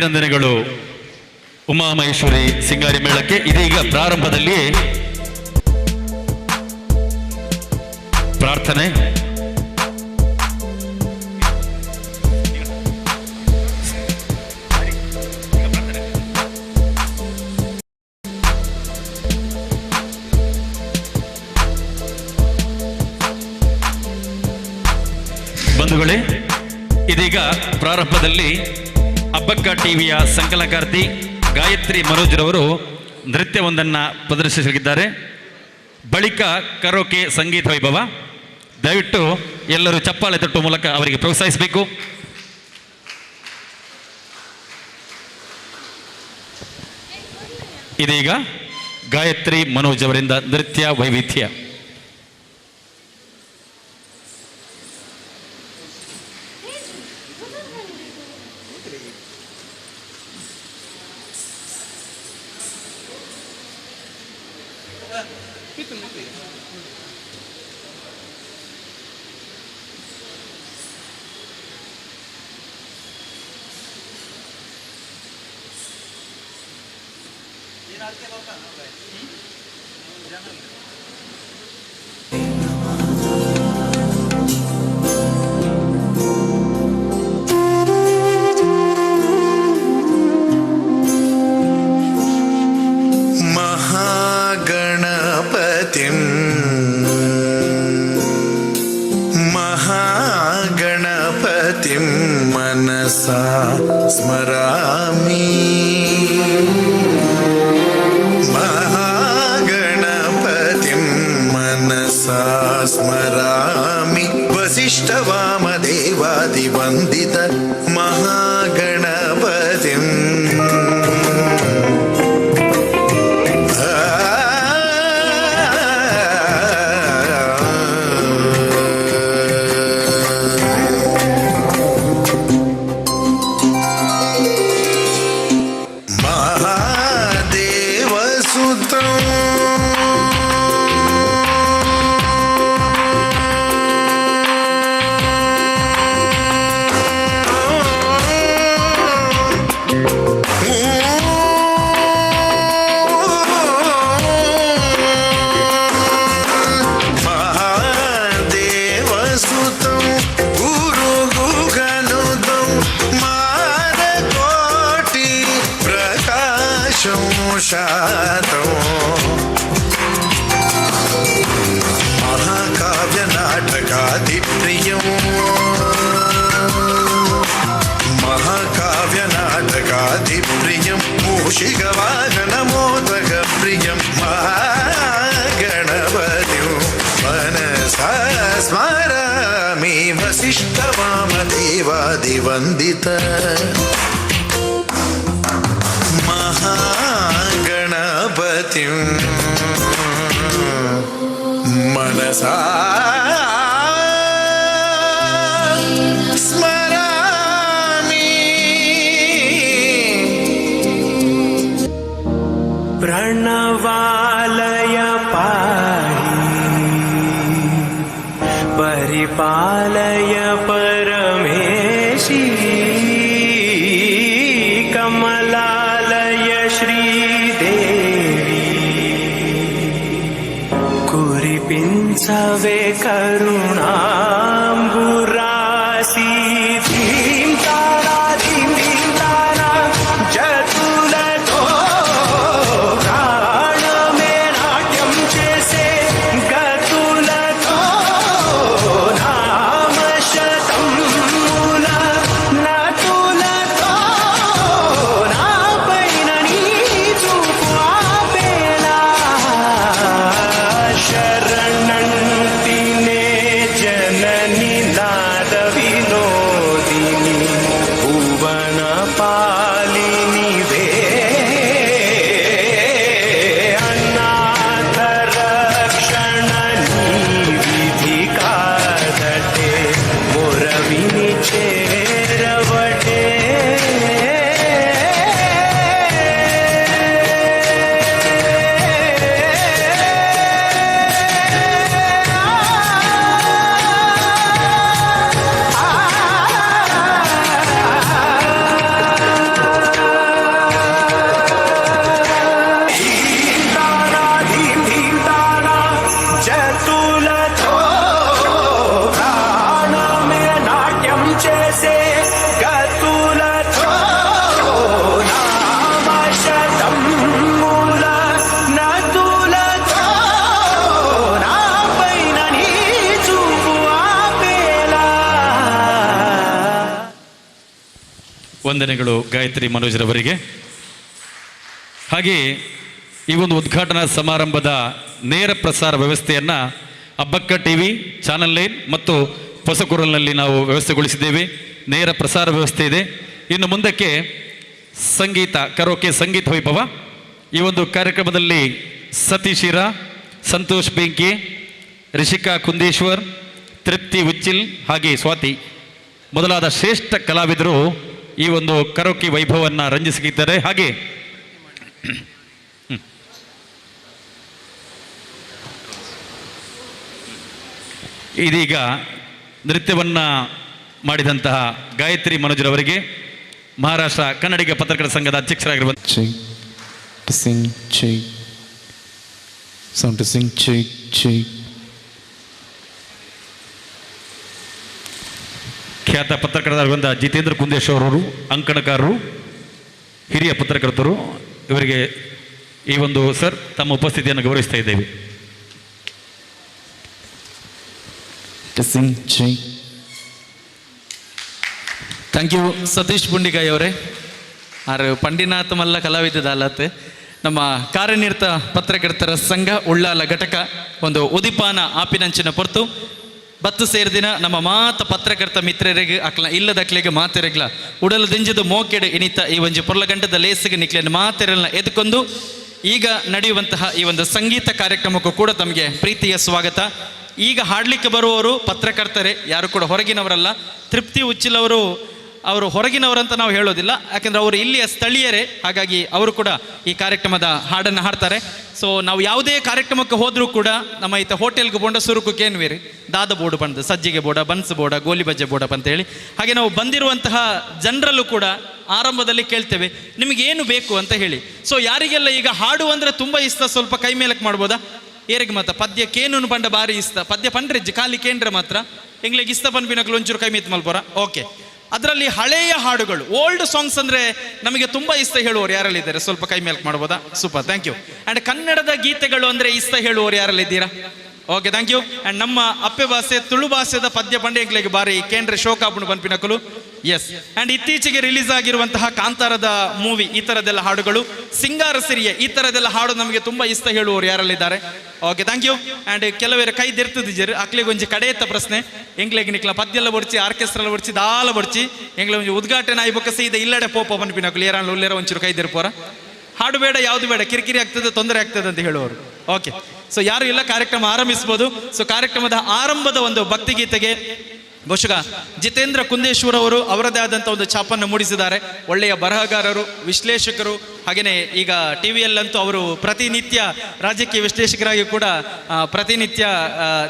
ಅಭಿನಂದನೆಗಳು ಉಮಾಮಹೇಶ್ವರಿ ಸಿಂಗಾರಿ ಮೇಳಕ್ಕೆ. ಇದೀಗ ಪ್ರಾರಂಭದಲ್ಲಿ ಪ್ರಾರ್ಥನೆ. ಬಂಧುಗಳೇ, ಇದೀಗ ಪ್ರಾರಂಭದಲ್ಲಿ ಅಬ್ಬಕ್ಕ ಟಿವಿಯ ಸಂಕಲನಕಾರ್ತಿ ಗಾಯತ್ರಿ ಮನೋಜ್ರವರು ನೃತ್ಯವೊಂದನ್ನು ಪ್ರದರ್ಶಿಸಲಿದ್ದಾರೆ. ಬಳಿಕ ಕರೋಕೆ ಸಂಗೀತ ವೈಭವ. ದಯವಿಟ್ಟು ಎಲ್ಲರೂ ಚಪ್ಪಾಳೆ ತಟ್ಟುವ ಮೂಲಕ ಅವರಿಗೆ ಪ್ರೋತ್ಸಾಹಿಸಬೇಕು. ಇದೀಗ ಗಾಯತ್ರಿ ಮನೋಜ್ ಅವರಿಂದ ನೃತ್ಯ ವೈವಿಧ್ಯ. महागणपतिं, महागणपतिं मनसा स्मरामि। महागणपतिं मनसा स्मरामि। वसिष्ठवामदेवादिवन्दित महागणपतिम्। महादेवसुतं, महादेवसुतं, गुरुगुगनुतं, मारकोटि प्रकाशं शातं, महाकाव्यनाटकादिप्रियं, महाकाव्यनाटकादिप्रियं, मूषिकवाहनमोदकप्रियं, महागणपतिं मनसा स्मरामि। वसिष्ठवामदेवादिवन्दित महागणपतिं मनसा स्मरामि। प्रणवालय पाहि, परिपालय परमेशी, कमलालय श्रीदेवी, कुरिपिंसवे करुणाम्बुरासी। धीं तारा धीं धीं तारा జతులతో ప్రాణమే నాట్యం చేసే గతులతో నామశతముల నతులతో నా పైన నీ చూపు ఆపేలా. శరణంటినే జనని నా ವಂದನೆಗಳು ಗಾಯತ್ರಿ ಮನೋಜ್ರವರಿಗೆ. ಹಾಗೆಯೇ ಈ ಒಂದು ಉದ್ಘಾಟನಾ ಸಮಾರಂಭದ ನೇರ ಪ್ರಸಾರ ವ್ಯವಸ್ಥೆಯನ್ನು ಅಬ್ಬಕ್ಕ ಟಿವಿ, ಚಾನಲ್ 9 ಮತ್ತು ಹೊಸಕುರಲ್ನಲ್ಲಿ ನಾವು ವ್ಯವಸ್ಥೆಗೊಳಿಸಿದ್ದೇವೆ. ನೇರ ಪ್ರಸಾರ ವ್ಯವಸ್ಥೆ ಇದೆ. ಇನ್ನು ಮುಂದಕ್ಕೆ ಸಂಗೀತ, ಕರೋಕೆ ಸಂಗೀತ ವೈಭವ. ಈ ಒಂದು ಕಾರ್ಯಕ್ರಮದಲ್ಲಿ ಸತೀಶಿರಾ, ಸಂತೋಷ್ ಬೆಂಕಿ, ರಿಷಿಕಾ ಕುಂದೇಶ್ವರ್, ತೃಪ್ತಿ ಉಚ್ಚಿಲ್ ಹಾಗೆ ಸ್ವಾತಿ ಮೊದಲಾದ ಶ್ರೇಷ್ಠ ಕಲಾವಿದರು ಈ ಒಂದು ಕರೋಕೆ ವೈಭವವನ್ನು ರಂಜಿಸಿದ್ದಾರೆ. ಹಾಗೆ ಇದೀಗ ನೃತ್ಯವನ್ನು ಮಾಡಿದಂತಹ ಗಾಯತ್ರಿ ಮನೋಜ್ರವರಿಗೆ ಮಹಾರಾಷ್ಟ್ರ ಕನ್ನಡಿಗ ಪತ್ರಕರ್ತರ ಸಂಘದ ಅಧ್ಯಕ್ಷರಾಗಿರುವ Check, testing, check. Sound testing, check, check. ಖ್ಯಾತ ಪತ್ರಕರ್ತರಾಗಿರುವಂಥ ಜಿತೇಂದ್ರ ಕುಂದೇಶ್ವರ್ ಅವರು, ಅಂಕಣಕಾರರು, ಹಿರಿಯ ಪತ್ರಕರ್ತರು, ಇವರಿಗೆ ಈ ಒಂದು ಸರ್ ತಮ್ಮ ಉಪಸ್ಥಿತಿಯನ್ನು ಗೌರವಿಸ್ತಾ ಇದ್ದೇವೆ. Testing, check. Thank you Satish Bundigai ಅವರೇ. ಆರು ಪಂಡಿನಾಥ ಮಲ್ಲ ಕಲಾವಿದ ದಾಲತ್ ನಮ್ಮ ಕಾರ್ಯನಿರತ ಪತ್ರಕರ್ತರ ಸಂಘ ಉಳ್ಳಾಲ ಘಟಕ ಒಂದು ಉದಿಪಾನ ಆಪಿನಂಚಿನ ಪೊರ್ತು ಬತ್ತು ಸೇರಿದಿನ ನಮ್ಮ ಮಾತ ಪತ್ರಕರ್ತ ಮಿತ್ರರಿಗೆ ಅಕ್ಲ ಇಲ್ಲದಕ್ಲೆಗೆ ಮಾತೆರೆಗ್ಲ ಉಡಲು ದಿಂಜದ ಮೋಕೆಡು ಇನಿತ ಈ ಒಂಜಿ ಪೊರ್ಲಗಂಟದ ಲೇಸಿಗೆ ನಿಕ್ಲೆನ ಮಾತೆರೆಲ್ನ ಎದ್ಕೊಂಡು ಈಗ ನಡೆಯುವಂತಹ ಈ ಒಂದು ಸಂಗೀತ ಕಾರ್ಯಕ್ರಮಕ್ಕೂ ಕೂಡ ತಮಗೆ ಪ್ರೀತಿಯ ಸ್ವಾಗತ. ಈಗ ಹಾಡಲಿಕ್ಕೆ ಬರುವವರು ಪತ್ರಕರ್ತರೇ, ಯಾರು ಕೂಡ ಹೊರಗಿನವರಲ್ಲ. ತೃಪ್ತಿ ಉಚ್ಚಿಲವರು ಅವರು ಹೊರಗಿನವರಂತ ನಾವು ಹೇಳೋದಿಲ್ಲ, ಯಾಕಂದರೆ ಅವರು ಇಲ್ಲಿಯ ಸ್ಥಳೀಯರೇ, ಹಾಗಾಗಿ ಅವರು ಕೂಡ ಈ ಕಾರ್ಯಕ್ರಮದ ಹಾಡನ್ನು ಹಾಡ್ತಾರೆ. ಸೊ ನಾವು ಯಾವುದೇ ಕಾರ್ಯಕ್ರಮಕ್ಕೆ ಹೋದರೂ ಕೂಡ ನಮ್ಮ ಈತ ಹೋಟೆಲ್ಗೆ ಬೋಂಡ ಸುರುಕು ಕೇನ್ವೇರಿ ದಾದ ಬೋರ್ಡು ಬಂದು ಸಜ್ಜಿಗೆ ಬೋಡ, ಬನ್ಸ್ ಬೋಡ, ಗೋಲಿ ಬಜ್ಜೆ ಬೋಡ ಅಂತೇಳಿ. ಹಾಗೆ ನಾವು ಬಂದಿರುವಂತಹ ಜನರಲ್ಲೂ ಕೂಡ ಆರಂಭದಲ್ಲಿ ಕೇಳ್ತೇವೆ ನಿಮಗೇನು ಬೇಕು ಅಂತ ಹೇಳಿ. ಸೊ ಯಾರಿಗೆಲ್ಲ ಈಗ ಹಾಡು ಅಂದರೆ ತುಂಬ ಇಷ್ಟ, ಸ್ವಲ್ಪ ಕೈ ಮೇಲಕ್ಕೆ ಮಾಡ್ಬೋದಾ? ಏರಿಗೆ ಮಾತ್ರ ಪದ್ಯ ಕೇನೂನು ಪಂಡ ಬಾರಿ ಇಷ್ಟ, ಪದ್ಯ ಪಂಡ್ರೆಜ್ಜಿ ಖಾಲಿ ಕೇಂದ್ರ ಮಾತ್ರ ಎಂಗ್ಲಿಗೆ ಇಷ್ಟ ಪನ್ಪಿನಕ್ಲು ಒಂಚೂರು ಕೈ ಮಿತ್ ಮಲ್ಪೋರ. ಓಕೆ, ಅದರಲ್ಲಿ ಹಳೆಯ ಹಾಡುಗಳು, ಓಲ್ಡ್ ಸಾಂಗ್ಸ್ ಅಂದರೆ ನಮಗೆ ತುಂಬ ಇಷ್ಟ ಹೇಳುವವರು ಯಾರಲ್ಲಿದ್ದಾರೆ? ಸ್ವಲ್ಪ ಕೈ ಮೇಲಕ್ಕೆ ಮಾಡ್ಬೋದಾ? Super, thank you. And ಕನ್ನಡದ ಗೀತೆಗಳು ಅಂದರೆ ಇಷ್ಟ ಹೇಳುವವರು ಯಾರಲ್ಲಿದ್ದೀರಾ? Okay, thank you. And ನಮ್ಮ ಅಪ್ಪೆ ಭಾಷೆ ತುಳು ಭಾಷೆದ ಪದ್ಯ ಪಂಡಿಗೆ ಬಾರಿ ಕೇಂದ್ರ ಶೋಕಾಪುಣು ಪನ್ಪಿನಕುಲು. ಎಸ್. ಆ್ಯಂಡ್ ಇತ್ತೀಚೆಗೆ ರಿಲೀಸ್ ಆಗಿರುವಂತಹ ಕಾಂತಾರದ ಮೂವಿ ಈ ಥರದ್ದೆಲ್ಲ ಹಾಡುಗಳು, ಸಿಂಗಾರ ಸಿರಿಯ ಈ ಥರದ್ದೆಲ್ಲ ಹಾಡು ನಮಗೆ ತುಂಬ ಇಷ್ಟ ಹೇಳುವವರು ಯಾರಲ್ಲಿದ್ದಾರೆ? Okay, thank you. And ಕೆಲವರು ಕೈ ದೆರ್ತದಿಜರು ಅಕ್ಲಿಗೆ ಒಂಜಿ ಕಡೆಯತ್ತ ಪ್ರಶ್ನೆ, ಎಂಗ್ಲೆಗ್ ನಿಕ್ಲ ಪದ್ಯಲ್ಲ ಬೊಡ್ಚಿ, ಆರ್ಕೆಸ್ಟ್ರಲ್ಲ ಬೊಡ್ಚಿ, ದಾಲ ಬೊಡ್ಚಿ, ಎಂಗ್ಲೆ ಒಂಜಿ ಉದ್ಘಾಟನೆ ಆಯಿ ಬೊಕ್ಕ ಸೀದ ಇಲ್ಲಡೆ ಪೋಪ ಪನ್ಪಿನಕುಲು ಏರಾನ್ ಉಲ್ಲೇರ ಒಂಚೂರು ಕೈ ದೆರ್ಪೋರ. ಹಾಡು ಬೇಡ, ಯಾವುದು ಬೇಡ, ಕಿರಿಕಿರಿ ಆಗ್ತದೆ, ತೊಂದರೆ ಆಗ್ತದೆ ಅಂತ ಹೇಳುವವರು. ಓಕೆ, ಸೊ ಯಾರು ಇಲ್ಲ, ಕಾರ್ಯಕ್ರಮ ಆರಂಭಿಸ್ಬೋದು. ಸೊ ಕಾರ್ಯಕ್ರಮದ ಆರಂಭದ ಒಂದು ಭಕ್ತಿಗೀತೆಗೆ ಬಹುಶಃ ಜಿತೇಂದ್ರ ಕುಂದೇಶ್ವರ್ ಅವರು ಅವರದೇ ಆದಂಥ ಒಂದು ಛಾಪನ್ನು ಮೂಡಿಸಿದ್ದಾರೆ. ಒಳ್ಳೆಯ ಬರಹಗಾರರು, ವಿಶ್ಲೇಷಕರು, ಹಾಗೆಯೇ ಈಗ ಟಿ ವಿಯಲ್ಲಂತೂ ಅವರು ಪ್ರತಿನಿತ್ಯ ರಾಜಕೀಯ ವಿಶ್ಲೇಷಕರಾಗಿ ಕೂಡ ಪ್ರತಿನಿತ್ಯ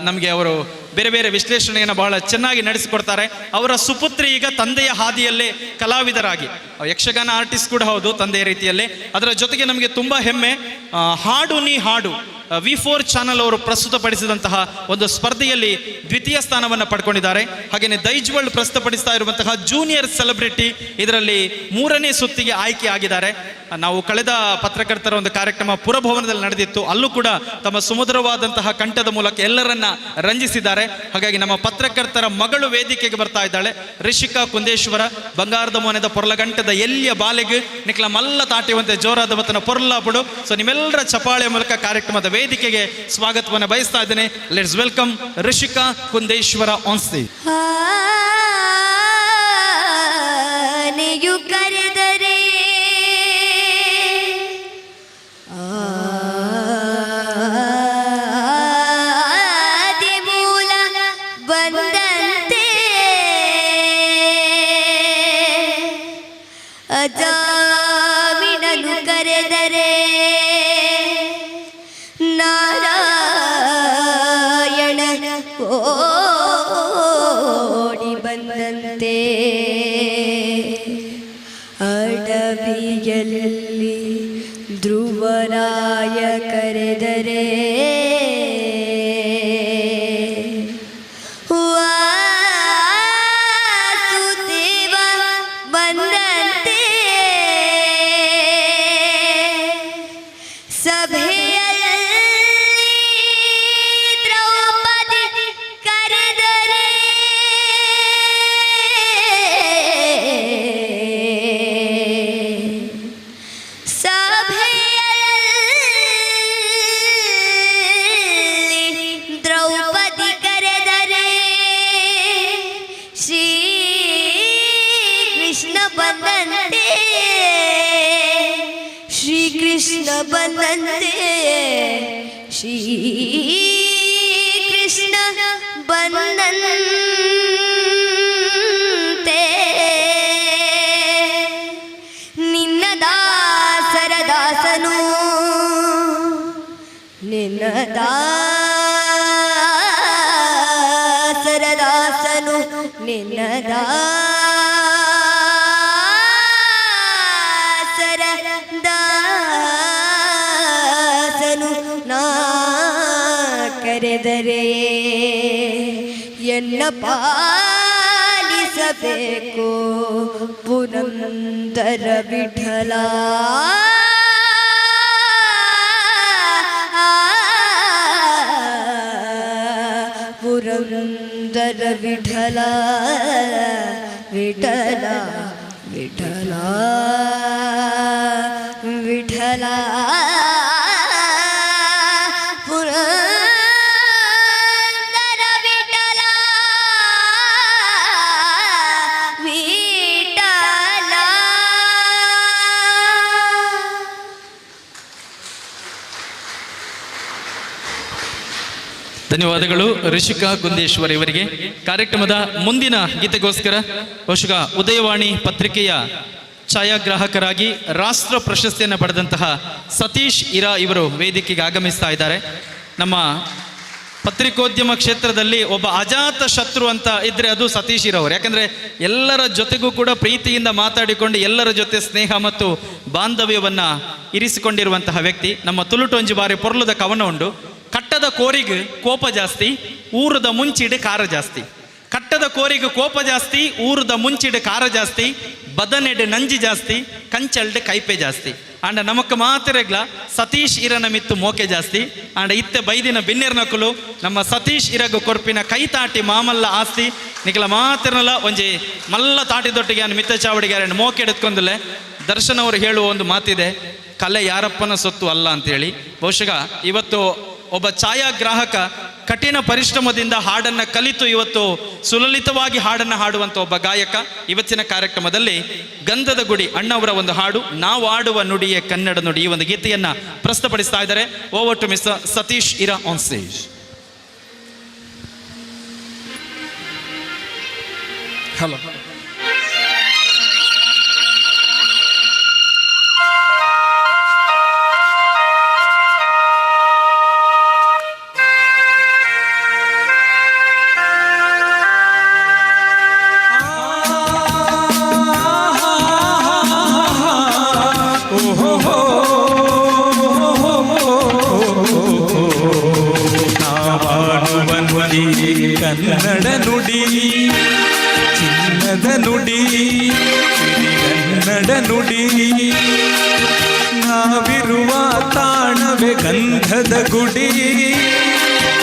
ನಮಗೆ ಅವರು ಬೇರೆ ಬೇರೆ ವಿಶ್ಲೇಷಣೆಯನ್ನು ಬಹಳ ಚೆನ್ನಾಗಿ ನಡೆಸಿಕೊಡ್ತಾರೆ. ಅವರ ಸುಪುತ್ರಿ ಈಗ ತಂದೆಯ ಹಾದಿಯಲ್ಲೇ ಕಲಾವಿದರಾಗಿ, ಯಕ್ಷಗಾನ ಆರ್ಟಿಸ್ಟ್ ಕೂಡ ಹೌದು ತಂದೆಯ ರೀತಿಯಲ್ಲೇ. ಅದರ ಜೊತೆಗೆ ನಮಗೆ ತುಂಬ ಹೆಮ್ಮೆ, ಹಾಡು ನೀ ಹಾಡು V4 channel ಅವರು ಪ್ರಸ್ತುತಪಡಿಸಿದಂತಹ ಒಂದು ಸ್ಪರ್ಧೆಯಲ್ಲಿ ದ್ವಿತೀಯ ಸ್ಥಾನವನ್ನು ಪಡ್ಕೊಂಡಿದ್ದಾರೆ. ಹಾಗೆಯೇ ದೈಜ್ ವರ್ಲ್ಡ್ ಪ್ರಸ್ತುತಪಡಿಸ್ತಾ ಇರುವಂತಹ ಜೂನಿಯರ್ ಸೆಲೆಬ್ರಿಟಿ ಇದರಲ್ಲಿ 3ನೇ ಸುತ್ತಿಗೆ ಆಯ್ಕೆ ಆಗಿದ್ದಾರೆ. ನಾವು ಕಳೆದ ಪತ್ರಕರ್ತರ ಒಂದು ಕಾರ್ಯಕ್ರಮ ಪುರಭವನದಲ್ಲಿ ನಡೆದಿತ್ತು, ಅಲ್ಲೂ ಕೂಡ ತಮ್ಮ ಸುಮಧುರವಾದಂತಹ ಕಂಠದ ಮೂಲಕ ಎಲ್ಲರನ್ನ ರಂಜಿಸಿದ್ದಾರೆ. ಹಾಗಾಗಿ ನಮ್ಮ ಪತ್ರಕರ್ತರ ಮಗಳು ವೇದಿಕೆಗೆ ಬರ್ತಾ ಇದ್ದಾಳೆ, ರಿಷಿಕಾ ಕುಂದೇಶ್ವರ. ಬಂಗಾರದ ಮೋನೆದ ಪೊರ್ಲಗಂಟದ ಎಲ್ಲಿಯ ಬಾಲೆಗೆ ನಿಕ್ಲ ಮಲ್ಲ ತಾಟಿವಂತೆ ಜೋರಾದ ಬತ್ತನ ಪೊರ್ಲಾಪುಡು. ಸೊ ನಿಮ್ಮೆಲ್ಲರ ಚಪಾಳೆ ಮೂಲಕ ಕಾರ್ಯಕ್ರಮದ ವೇದಿಕೆಗೆ ಸ್ವಾಗತವನ್ನು ಬಯಸ್ತಾ ಇದ್ದೇನೆ. Let's welcome Rishika Kundeshwara on stage. ಆನೆಯು ಕರೆದರೆ ಆದಿ ಮೂಲ ಬಂದಂತೆ ಅಜಾಮಿನನು ಕರೆದರೆ ನಾರಾಯಣ ಓಡಿ ಬಂದಂತೆ ಅಡವಿಯಲ್ಲಿ ಧ್ರುವರಾಯ ಕರೆದರೆ ವಾಸುದೇವ ಬಂದಂತೆ ಸಭೆಯಲ್ಲಿ ದ್ರೌಪದಿ ಕರೆದರೆ ಬಂದಂತೆ, ಶ್ರೀ ಕೃಷ್ಣ ಬಂದಂತೆ. ನಿನ್ನ ದಾಸರ ದಾಸನು, ನಿನ್ನ ದಾಸರ ದಾಸನು, ನಿನ್ನ ದಾಸರ ದಾಸನು ನಾ ಕರೆದರೆ ಎನ್ನ ಪಾಲಿಸಬೇಕು ಪುರಂದರ ವಿಠಲ. ಪುರಂದರ ವಿಠಲ ವಿಠಲ ವಿಠಲ ವಿಠಲ ಪುರಂದರ ವಿಠಲ ವಿಠಲ. ಧನ್ಯವಾದಗಳು ರಿಷಿಕಾ ಗುಂದೇಶ್ವರ್ ಇವರಿಗೆ. ಕಾರ್ಯಕ್ರಮದ ಮುಂದಿನ ಗೀತೆಗೋಸ್ಕರ ಬಹುಶಃ ಉದಯವಾಣಿ ಪತ್ರಿಕೆಯ ಛಾಯಾಗ್ರಾಹಕರಾಗಿ ರಾಷ್ಟ್ರ ಪ್ರಶಸ್ತಿಯನ್ನು ಪಡೆದಂತಹ ಸತೀಶ್ ಇರಾ ಇವರು ವೇದಿಕೆಗೆ ಆಗಮಿಸ್ತಾ ಇದ್ದಾರೆ. ನಮ್ಮ ಪತ್ರಿಕೋದ್ಯಮ ಕ್ಷೇತ್ರದಲ್ಲಿ ಒಬ್ಬ ಅಜಾತ ಶತ್ರು ಅಂತ ಇದ್ದರೆ ಅದು ಸತೀಶ್ ಇರವರು. ಯಾಕಂದರೆ ಎಲ್ಲರ ಜೊತೆಗೂ ಕೂಡ ಪ್ರೀತಿಯಿಂದ ಮಾತಾಡಿಕೊಂಡು ಎಲ್ಲರ ಜೊತೆ ಸ್ನೇಹ ಮತ್ತು ಬಾಂಧವ್ಯವನ್ನು ಇರಿಸಿಕೊಂಡಿರುವಂತಹ ವ್ಯಕ್ತಿ. ನಮ್ಮ ತುಳುಟೊಂಜಿ ಬಾರಿ ಪೊರ್ಲುದ ಕವನ ಉಂಡು, ಕಟ್ಟದ ಕೋರಿಗೆ ಕೋಪ ಜಾಸ್ತಿ, ಊರದ ಮುಂಚಿಡು ಖಾರ ಜಾಸ್ತಿ. ಕಟ್ಟದ ಕೋರಿಗೆ ಕೋಪ ಜಾಸ್ತಿ, ಊರದ ಮುಂಚಿಡು ಖಾರ ಜಾಸ್ತಿ, ಬದನೆಡು ನಂಜಿ ಜಾಸ್ತಿ, ಕಂಚಲ್ಡು ಕೈಪೆ ಜಾಸ್ತಿ. ಆಂಡ ನಮಕ್ ಮಾತಿರಗ್ಲ ಸತೀಶ್ ಇರನ ಮಿತ್ತು ಮೋಕೆ ಜಾಸ್ತಿ. ಆಂಡ ಇತ್ತೆ ಬೈದಿನ ಬಿನ್ನೆರ್ನಕುಲು ನಮ್ಮ ಸತೀಶ್ ಇರಗು ಕೊರ್ಪಿನ ಕೈತಾಟಿ ಮಾಮಲ್ಲ ಆಸ್ತಿ. ನಿಕಲ ಮಾತಿರನಲ್ಲ ಒಂಜಿ ಮಲ್ಲ ತಾಟಿ ದೊಟ್ಟಿಗೆ ಮಿತ್ತ ಚಾವಡಿಗೆ ಮೋಕೆ ಎಡುತ್ಕೊಂದಲೆ. ದರ್ಶನ್ ಅವರು ಹೇಳುವ ಒಂದು ಮಾತಿದೆ, ಕಲೆ ಯಾರಪ್ಪನ ಸೊತ್ತು ಅಲ್ಲ ಅಂತೇಳಿ. ಬಹುಶಃ ಇವತ್ತು ಒಬ್ಬ ಛಾಯಾಗ್ರಾಹಕ ಕಠಿಣ ಪರಿಶ್ರಮದಿಂದ ಹಾಡನ್ನು ಕಲಿತು ಇವತ್ತು ಸುಲಲಿತವಾಗಿ ಹಾಡನ್ನು ಹಾಡುವಂಥ ಒಬ್ಬ ಗಾಯಕ. ಇವತ್ತಿನ ಕಾರ್ಯಕ್ರಮದಲ್ಲಿ ಗಂಧದ ಗುಡಿ ಅಣ್ಣವರ ಒಂದು ಹಾಡು ನಾವು ಆಡುವ ನುಡಿಯೇ ಕನ್ನಡ ನುಡಿ, ಈ ಒಂದು ಗೀತೆಯನ್ನು ಪ್ರಸ್ತುತಪಡಿಸ್ತಾ ಇದ್ದಾರೆ. Over to mister Satish Ira on stage. Hello. Kannada ನುಡಿ ಚಿನ್ನದ ನುಡಿ, ಕನ್ನಡ ನುಡಿ. ನಾವಿರುವ ತಾಣವೇ ಗಂಧದ ಗುಡಿ,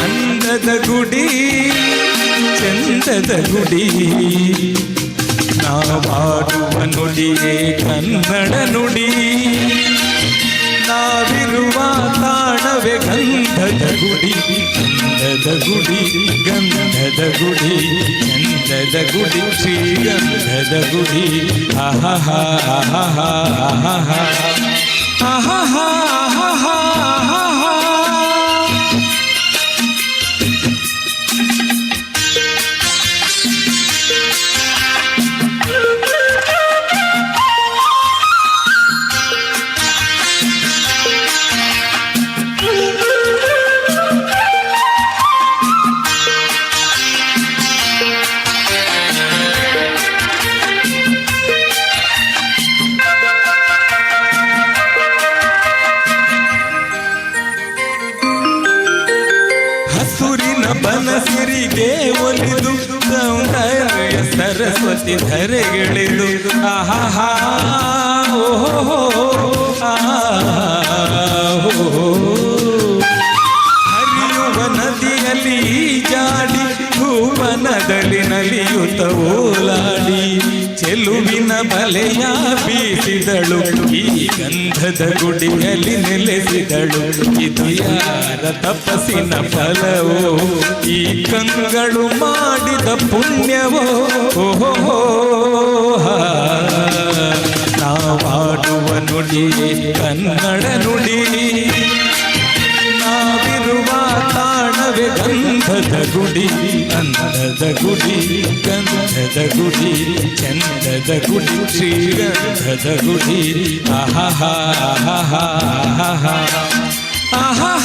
ಅಂದದ ಗುಡಿ, ಚಂದದ ಗುಡಿ. ನಾವಾಡುವ ನುಡಿಯೇ ಕನ್ನಡ ನುಡಿ, ನಾವಿರುವ ತಾಣವೇ ಗಂಧದ ಗುಡಿ, ಗಂಧದ ಗುಡಿ, ಗಂಧದ ಗುಡಿ, ಗಂಧದ ಗುಡಿ, ಶ್ರೀಗಂಧದ ಗುಡಿ. ಆಹಾ ಆಹಾ ಆಹಾ ಆಹಾ ಆಹಾ ಆಹಾ. ಹಸುರಿನ ಬನಸಿರಿಗೆ ಒಲಿದು ಸೌಂದರ್ಯ ಸರಸ್ವತಿ ಧರೆಗಿಳಿದು, ಆಹಾ ಓಹೋ ಆಹೋ. ಹರಿಯುವ ನದಿಯಲ್ಲಿ ಜಾಡಿ, ಭುವನದಲ್ಲಿ ನಲಿಯುತ್ತ ಓಲಾಡಿ, ಚೆಲುವಿನ ಬಲೆಯ ಬೀಸಿದಳು, ಈ ಗಂಧದ ಗುಡಿಯಲ್ಲಿ ನೆಲೆಸಿದಳು. ಇದು ಯಾರ ತಪಸ್ಸಿನ ಫಲವೋ, ಈ ಕಂಗಳು ಮಾಡಿದ ಪುಣ್ಯವೋ. ಓಹೋ, ನಾವಾಡುವ ನುಡಿ ನುಡಿ ಕನ್ನಡ ನುಡಿ. ನಾವಿರುವ ತಾಣವೇ ಗಂಧದ ಗುಡಿ, ಗಂಧದ ಗುಡಿ, ಗಂಧದ ಗುಡಿ, ಚಂದದ ಗುಡಿ, ಶ್ರೀಗಂಧದ ಗುಡಿ. ಆಹಾ ಆಹಾ ಆಹಾ ಆಹಾ ಆಹಾ.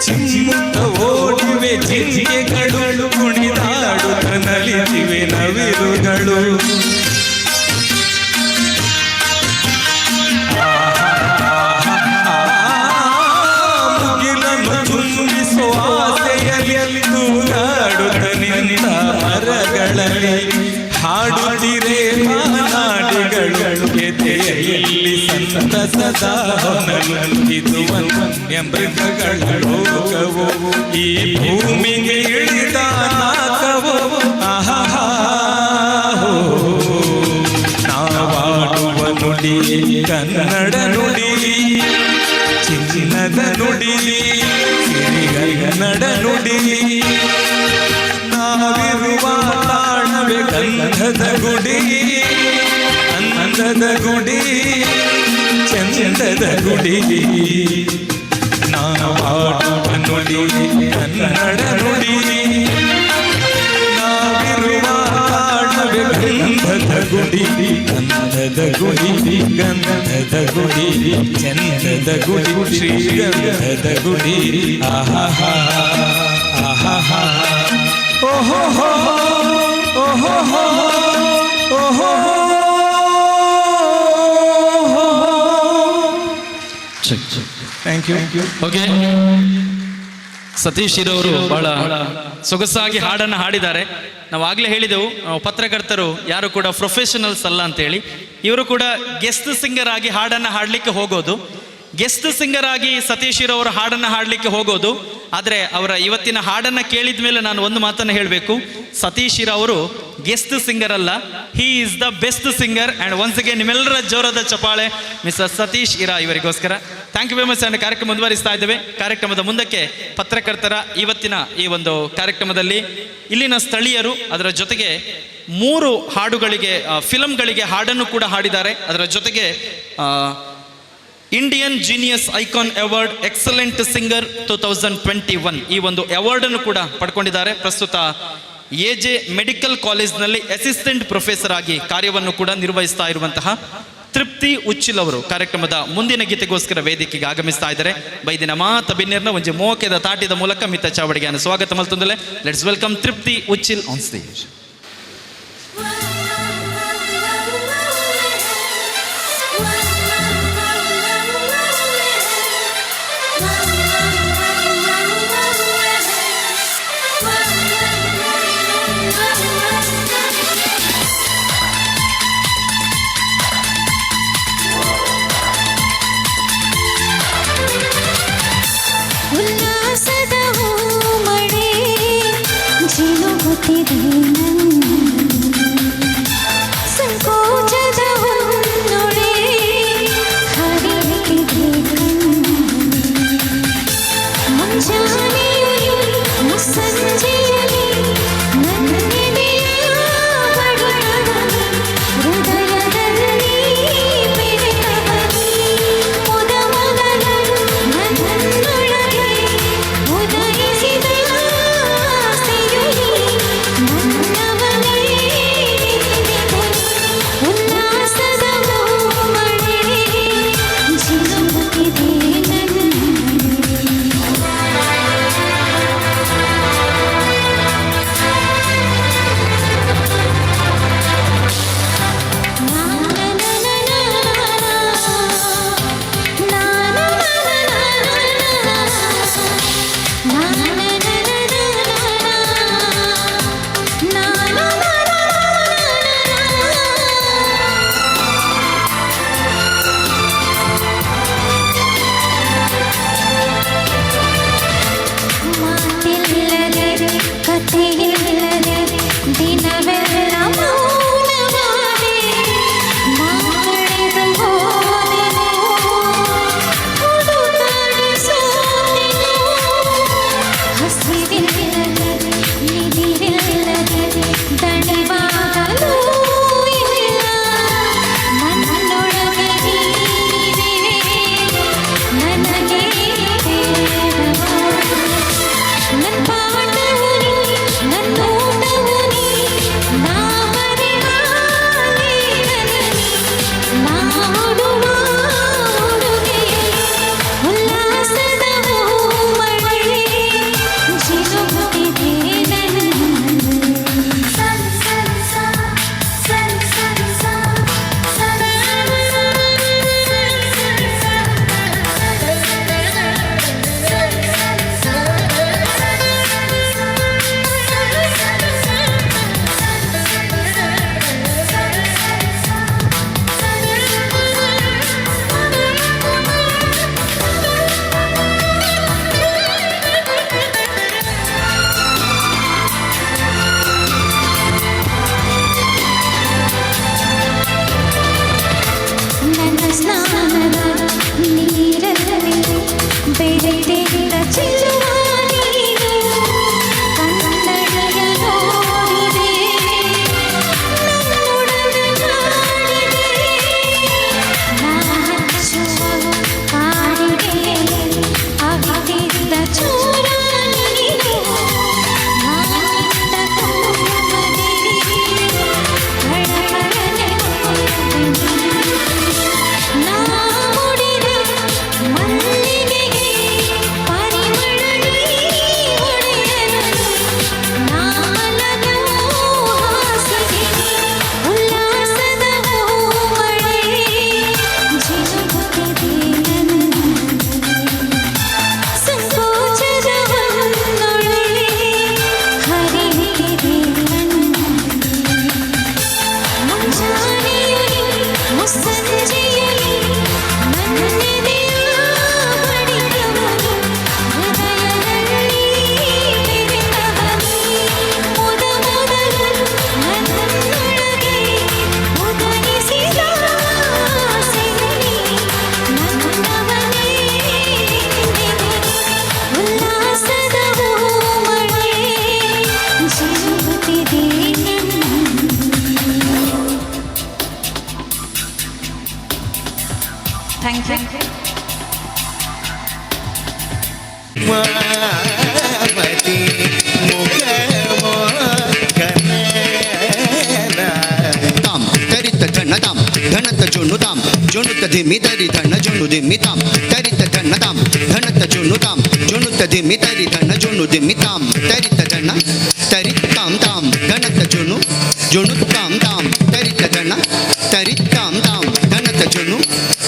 ಚಿಮ್ಮುತ್ತ ಓಡಿವೆ ಜಿಂಕೆಗಳು, ಕುಣಿದಾಡುತ್ತ ನಲಿದಿವೆ ನವಿಲುಗಳು. ಮುಗಿಲನ್ನು ಚುಂಬಿಸುವ ಆಸೆಯಲ್ಲಿ ತೂಗಾಡುತ್ತ ನಿಂತ ಮರಗಳಲ್ಲಿ ಹಾಡುತ್ತಿರೆ ನಾಡಿಗಳು, ಎದೆಯಲ್ಲಿ ಸಂತಸದ ಹೊನಲು. ಇದು ವನ್ಯ ಮೃಗಗಳ ಲೋಕವು, ಈ ಭೂಮಿಗೆ ಇಳಿದ ನಾಕವು. ಆಹಾ, ನಾವಾಡುವ ನುಡಿ ಕನ್ನಡ ನುಡಿ, ಚಿನ್ನದ ನುಡಿ, ಸಿರಿಗನ್ನಡ ನುಡಿ. ನಾವಿರುವ ತಾಣವೇ ಗಂಧದ ಗುಡಿ, ಅಂದದ ಗುಡಿ, ಚಂದದ ಗುಡಿ. ನಾವಾಡುವ ನುಡಿ ಕನ್ನಡ ನುಡಿ. ನಾವಿರುವ ತಾಣವೇ ಗಂಧದ ಗುಡಿ, ಗಂಧದ ಗುಡಿ, ಗಂಧದ ಗುಡಿ, ಚಂದದ ಗುಡಿ, ಶ್ರೀಗಂಧದ ಗುಡಿ. ಆಹಾ ಆಹಾ, ಓಹೋ ಓಹೋ ಓಹೋ. Check check. Thank you. Okay, Satish ಇರೋರು ಬಹಳ ಸೊಗಸಾಗಿ ಹಾಡನ್ನು ಹಾಡಿದ್ದಾರೆ. ನಾವು ಆಗಲೇ ಹೇಳಿದೆವು, ನಾವು ಪತ್ರಕರ್ತರು ಯಾರು ಕೂಡ ಪ್ರೊಫೆಷನಲ್ಸ್ ಅಲ್ಲ ಅಂತೇಳಿ. ಇವರು ಕೂಡ ಗೆಸ್ಟ್ ಸಿಂಗರ್ ಆಗಿ ಹಾಡನ್ನು ಹಾಡಲಿಕ್ಕೆ ಹೋಗೋದು. ಗೆಸ್ಟ್ ಸಿಂಗರ್ ಆಗಿ ಸತೀಶ್ ಇರೋರು ಹಾಡನ್ನು ಹಾಡಲಿಕ್ಕೆ ಹೋಗೋದು. ಆದರೆ ಅವರ ಇವತ್ತಿನ ಹಾಡನ್ನು ಕೇಳಿದ ಮೇಲೆ ನಾನು ಒಂದು ಮಾತನ್ನು ಹೇಳಬೇಕು. ಸತೀಶ್ ಅವರು ಗೆಸ್ಟ್ ಸಿಂಗರ್ ಅಲ್ಲ, he is the best singer. And once again ನಿಮ್ಮೆಲ್ಲರ ಜೋರಾದ ಚಪಾಳೆ ಮಿಸ್ಟರ್ ಸತೀಶ್ ಇರಾ ಇವರಿಗೋಸ್ಕರ. Thank you very much. And ಕಾರ್ಯಕ್ರಮ ಮುಂದುವರಿಸ್ತಾ ಇದ್ದೇವೆ. ಕಾರ್ಯಕ್ರಮದ ಮುಂದಕ್ಕೆ ಪತ್ರಕರ್ತರ ಇವತ್ತಿನ ಈ ಒಂದು ಕಾರ್ಯಕ್ರಮದಲ್ಲಿ ಇಲ್ಲಿನ ಸ್ಥಳೀಯರು, ಅದರ ಜೊತೆಗೆ ಮೂರು ಹಾಡುಗಳಿಗೆ, ಫಿಲಮ್ಗಳಿಗೆ ಹಾಡನ್ನು ಕೂಡ ಹಾಡಿದ್ದಾರೆ. ಅದರ ಜೊತೆಗೆ Indian Genius Icon Award Excellent Singer 2021 ಈ ಒಂದು ಅವಾರ್ಡನ್ನು ಕೂಡ ಪಡ್ಕೊಂಡಿದ್ದಾರೆ. ಪ್ರಸ್ತುತ ಎ ಜೆ ಮೆಡಿಕಲ್ ಕಾಲೇಜ್ನಲ್ಲಿ ಅಸಿಸ್ಟೆಂಟ್ ಪ್ರೊಫೆಸರ್ ಆಗಿ ಕಾರ್ಯವನ್ನು ಕೂಡ ನಿರ್ವಹಿಸ್ತಾ ಇರುವಂತಹ ತೃಪ್ತಿ ಉಚ್ಚಿಲ್ ಅವರು ಕಾರ್ಯಕ್ರಮದ ಮುಂದಿನ ಗೀತೆಗೋಸ್ಕರ ವೇದಿಕೆಗೆ ಆಗಮಿಸ್ತಾ ಇದ್ದಾರೆ. ಬೈದಿನ ಮಾತ ಬಿನ್ನೆರ್ನ ಒಂಜಿ ಮೋಕೆದ ತಾಟಿದ ಮೂಲಕ ಮಿತ್ತ ಚಾವಡಿಗೆ ಸ್ವಾಗತ ಮಲ್ತೊಂದುಲ್ಲೆ. Let's welcome Trupti Uchil on stage. ಉಲ್ಲಾಸದ ಮಳೆ ಜಿನುಗುತ್ತಿದೆ. ಸ್ನಾನದ ನೀರಲ್ಲಿ ಬೆರೆತಿದ್ದ ಚೆಲುವ ನೀನು. ಕನ್ನಡಿಯ ನೋಡಿದೆ, ನನ್ನೊಡನೆ ಕಾಡಿದೆ. ನಾ ಹಚ್ಚುವ ಕಾಡಿಗೆ ಅವಿತಿದ್ದ ಚೋರ ನೀನು. ನಾನಿಟ್ಟ ಕುಂಕುಮದಿ ಕಳಕಳನೆ ಕೊಂದೆ. ನಾ ಮುಡಿದ ಮಲ್ಲಿಗೆಗೆ ಪರಿಮಳ ನೀ ಒಡೆಯನು. ನಾ ಮಲಗೋ ಹಾಸಿಗೆಗೆ ಉಲ್ಲಾಸದ ಮಳೆ ಜಿನುಗುತ್ತಿದೆ. ನನ್ನ ಸಂಕೋಚದ ಹೊನ್ನೊಳೆ ಹರಿಯುತ್ತಿದೆ. ಮುಂಜಾನೆಯಲ್ಲಿ, ಮುಸ್ಸಂಜೆಯಲ್ಲಿ ನನ್ನೆದೆಯ ಬಡಿತವನು, ಹೃದಯದಲ್ಲಿ ಬೆರೆತವನು, ಮೊದ ಮೊದಲು ನನ್ನೊಳಗೆ ಉದಯಿಸಿದ ಆಸೆಯಲ್ಲಿ ನನ್ನವನೇ. ಉಲ್ಲಾಸದ ಮಳೆ ಜಿನುಗುತ್ತಿದೆ ನನ್ನ. Thank you. Mati ಮುಖ ತಾಂ ತರಿತ ಧನ ತಾಂ ಧನತ ಜೊನು ತಾಂ ಜೊನುತ ಧಿಮಿ ತರಿ ಧನ ಜೊನು ಧಿಮಿ ತಾಂ ತರಿತ ಧನ ತಾಂ ಧನತ ಜೊನು ತಾಂ ಜೊನುತ ಧಿಮಿ ತರಿ ಧನ ಜೊನು ಧಿಮಿ ತಾಂ ತರಿತ ಧನ ತರಿ ತಾಂ ತಾಂ ಧನತ ಜೊನು ಜೊನು ತಾಂ ತಾಂ ತರಿತ ಧನ ತರಿ ತಾಂ ತಾಂ ಧನತ ಜೊನು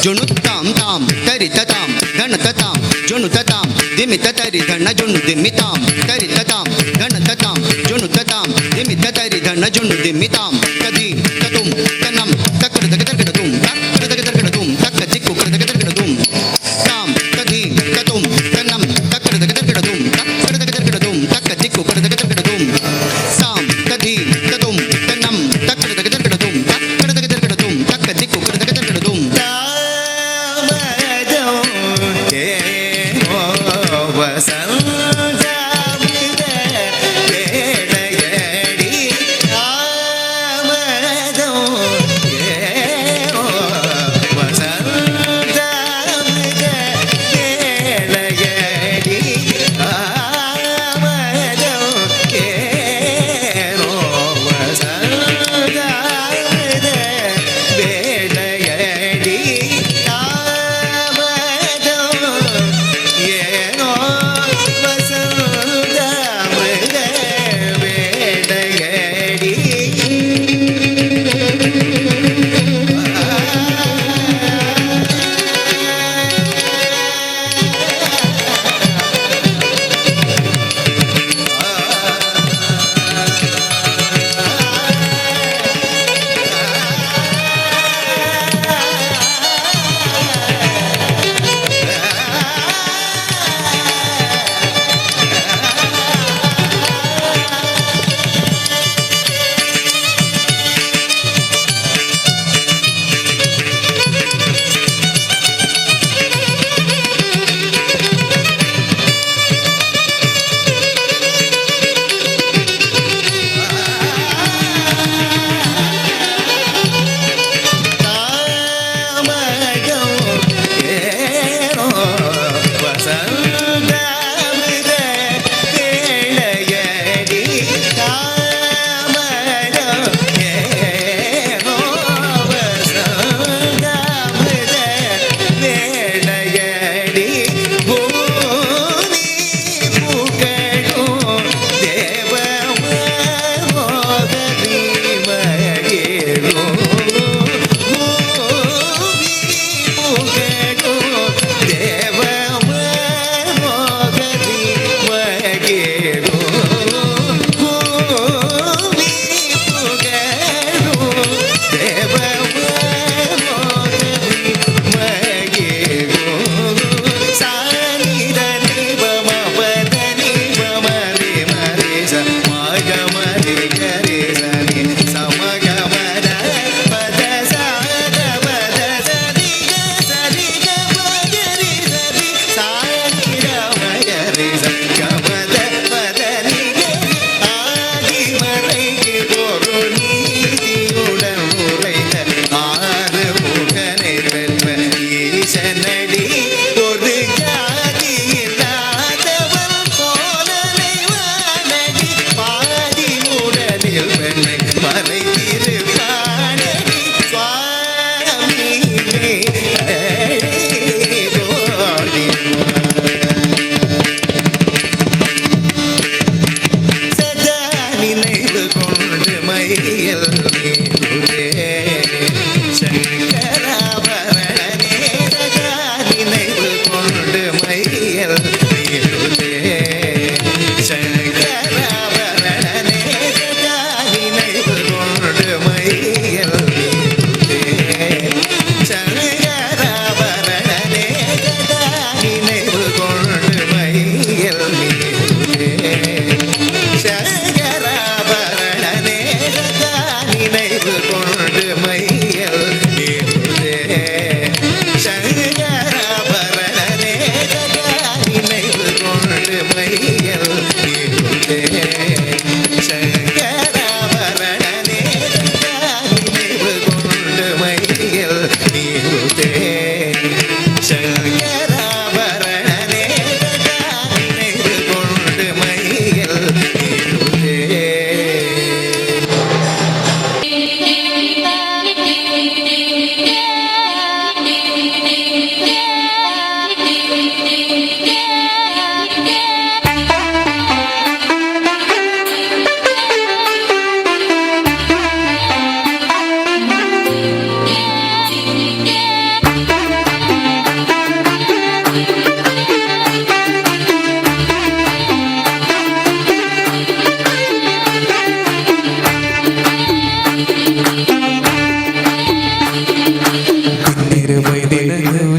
ಜೊನು ತಾಂ ತಾಂ ತರಿತ ತಾಂ ಧನತ ತಾಂ ಜೊನುತ ತಾಂ ಧಿಮಿತ ತರಿ ಧನ ಜೊನು ಧಿಮಿ ತಾಂ ತರಿತ ತಾಂ ಧನತ ತಾಂ ಜೊನುತ ತಾಂ ಧಿಮಿತ ತರಿ ಧನ ಜೊನು ಧಿಮಿ ತಾಂ ತದಿ ತತುಂ ತನಂ ತಕ್ಕಡ ತಕ ತರ್ಕಡ ತುಂ ತಕ್ಕಡ ತಕ ತರ್ಕಡ ತುಂ ತಕ್ಕ ಚಿಕ್ಕು ಕಡ ತಕ ತರ್ಕಡ ತುಂ ತಾಂ ತದಿ ತತುಂ ತನಂ ತಕ್ಕಡ ತಕ ತರ್ಕಡ ತುಂ ತಕ್ಕಡ ತಕ ತರ್ಕಡ ತುಂ ತಕ್ಕ ಚಿಕ್ಕು ಕಡ ತಕ ತರ್ಕಡ ತುಂ ತಾಂ ತದಿ ತತುಂ ತನಂ ತಕ್ಕಡ ತಕ ತರ್ಕಡ ತುಂ ತಕ್ಕಡ ತಕ ತರ್ಕಡ ತುಂ ತಕ್ಕ ಚಿಕ್ಕು ಕಡ ತಕ ತರ್ಕಡ ತುಂ. ವಸಂತ ಬೇಡಗಡಿ.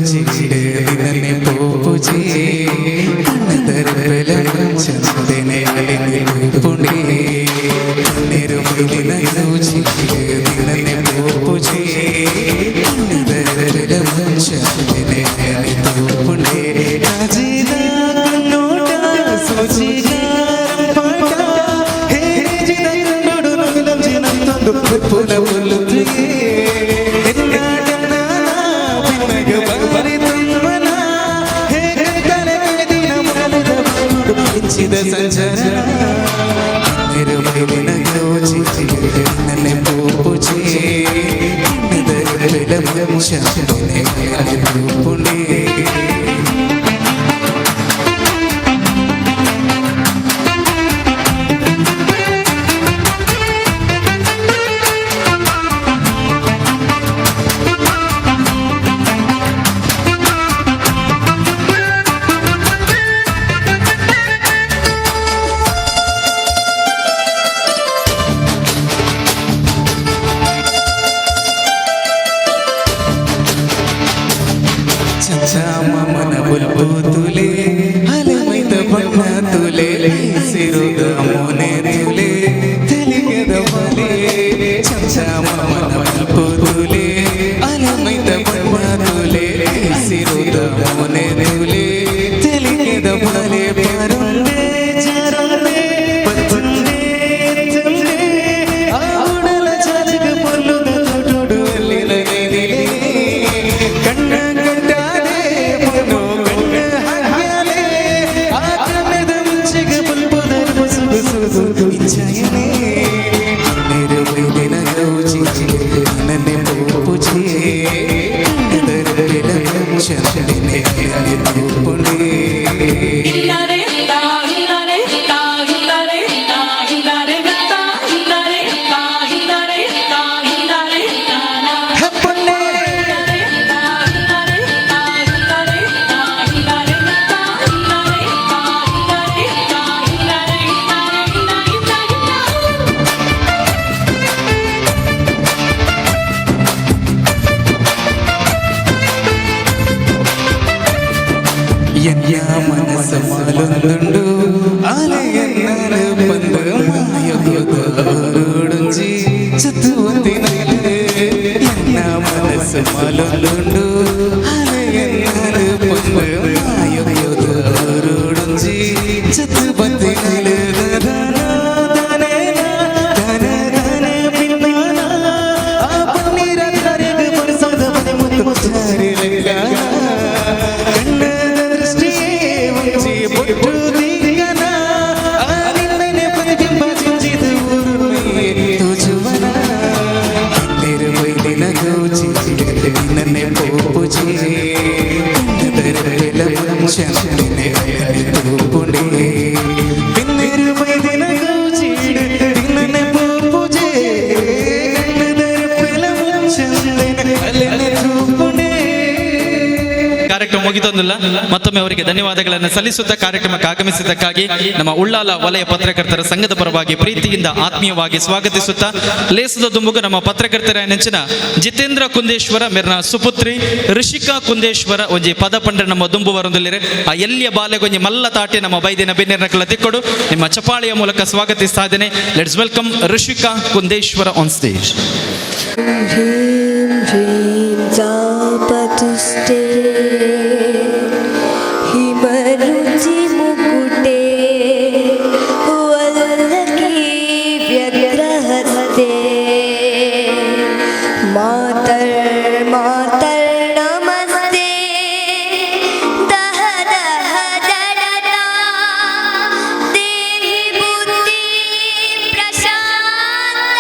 ಗೌಜಿಡೆ ಪೂಜೆ ಕಣ್ಣದರ ಚಂದನೆ ಪುಣೆ ನಿರ್ಮಲಿನ ಗೌಜಿಡೆ ಪೂಜೆ ಕಣ್ಣದರ ಚಂದನೆ ಪುಣೆ ರಾಜಿದ ನೋಟ ಸೋಜಿಗ ಪಾಟ ಹೇಜಿದ ನೋಡು ನಂಜಿನ ಪುನ ಪುಲುತ್ತಿಗೆ ಸಂಚರ ನಿರ್ಮಲಿನ ಗೌಜಿಡೆ ಪೂಜೆ ಚಂದನೆ ಪುಣೆ. ಮನ ಬುಲ್ಬು ತುಲೆ ಅಲೆಮೈದ ಬಣ್ಣ ತುಲೆ ಸಿರುದ ಮೋನೆ ತುಲೆ ತೆಲಿಗೆದ ಮಲೆ ಮನ ಬುಲ್ಬು ತುಲೆ ಅಲೆಮೈದ ಬಣ್ಣ ತುಲೆ ಸಿರುದ ಮೋನೆ ತುಲೆ ತೆಲಿಗೆದ ಮಲೆ ಪರುಂಡೆ ಚರುಂಡೆ ಪತ್ತುಂಡೆ ತುಂಡೆ ಆಡಲ ಚಲಗ ಪೊಲ್ಲುದ ತೊಟೊಡು ಅಲ್ಲಿನ ನೆದಿಲೆ ಕಣ್ಣ ಕಟ್ಟಾದೆ ಪೊನ್ನು ಕಣ್ಣ ಹಾಕ್ಯಾಲೆ ಆ ಕಣ್ಣದ ಮುಂಚೆಗೆ ಬುಲ್ಬುದ ಬಸುಬಸುದು ಇಚ್ಛಯನೆ ನಿರ್ಮಲಿನ ಗೌಜಿ ನನ್ನೆ ಪೂಜೆ ಚಂದನೆ ಪುಣೆ. ಎನ್ನ ಮನಸ್ಸು ಮಾಲೊಂದುಂಡು ಆಲೆಯನ್ನಾರು ಬಂದು ಮಾಯಗೋಡುಂಜಿ ಚತುವಂತಿನಲೆ. ಎನ್ನ ಮನಸ್ಸು ಮಾಲೊಂದುಂಡು ಆಲೆಯನ್ನಾರು ಬಂದು ಮಾಯಗೋಡುಂಜಿ ಚತುವಂತಿನಲೆ. ಕಾರ್ಯಕ್ರಮ ಮುಗಿತೊಂದಿಲ್ಲ. ಮತ್ತೊಮ್ಮೆ ಅವರಿಗೆ ಧನ್ಯವಾದಗಳನ್ನು ಸಲ್ಲಿಸುತ್ತಾ ಕಾರ್ಯಕ್ರಮಕ್ಕೆ ಆಗಮಿಸಿದ್ದಕ್ಕಾಗಿ ನಮ್ಮ ಉಳ್ಳಾಲ ವಲಯ ಪತ್ರಕರ್ತರ ಸಂಘದ ಪರವಾಗಿ ಪ್ರೀತಿಯಿಂದ ಆತ್ಮೀಯವಾಗಿ ಸ್ವಾಗತಿಸುತ್ತಾ ಲೇಸದ ದುಂಬುಗು ನಮ್ಮ ಪತ್ರಕರ್ತರ ನೆಂಚಿನ ಜಿತೇಂದ್ರ ಕುಂದೇಶ್ವರ ಮೆರ್ನ ಸುಪುತ್ರಿ ಋಷಿಕಾ ಕುಂದೇಶ್ವರ ಒಂಜಿ ಪದ ಪಂಡ್ರೆ ನಮ್ಮ ದುಂಬು ಬರೊಂದುಲ್ಲೆರ್. ಆ ಎಲ್ಲಿಯ ಬಾಲೆಗೊಂಜಿ ಮಲ್ಲ ತಾಟೆ ನಮ್ಮ ಬೈದಿನ ಬೆನ್ನೆರ್ನಕಲ ತಿಕ್ಕೊಡು ನಿಮ್ಮ ಚಪಾಳಿಯ ಮೂಲಕ ಸ್ವಾಗತಿಸ್ತಾ ಇದ್ದೇನೆ. Let's welcome Rishika Kundeshwara on stage. ह्रीं ह्रीं चापतुष्टे हिमरुचिमुकुटे वल्लकी व्यग्रहस्ते मातर्मातर्नमस्ते दह दह जडता देहि बुद्धि प्रशान्ता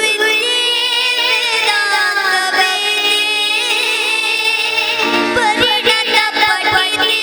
विद्ये वेदान्तवेदे परिणतपठिते.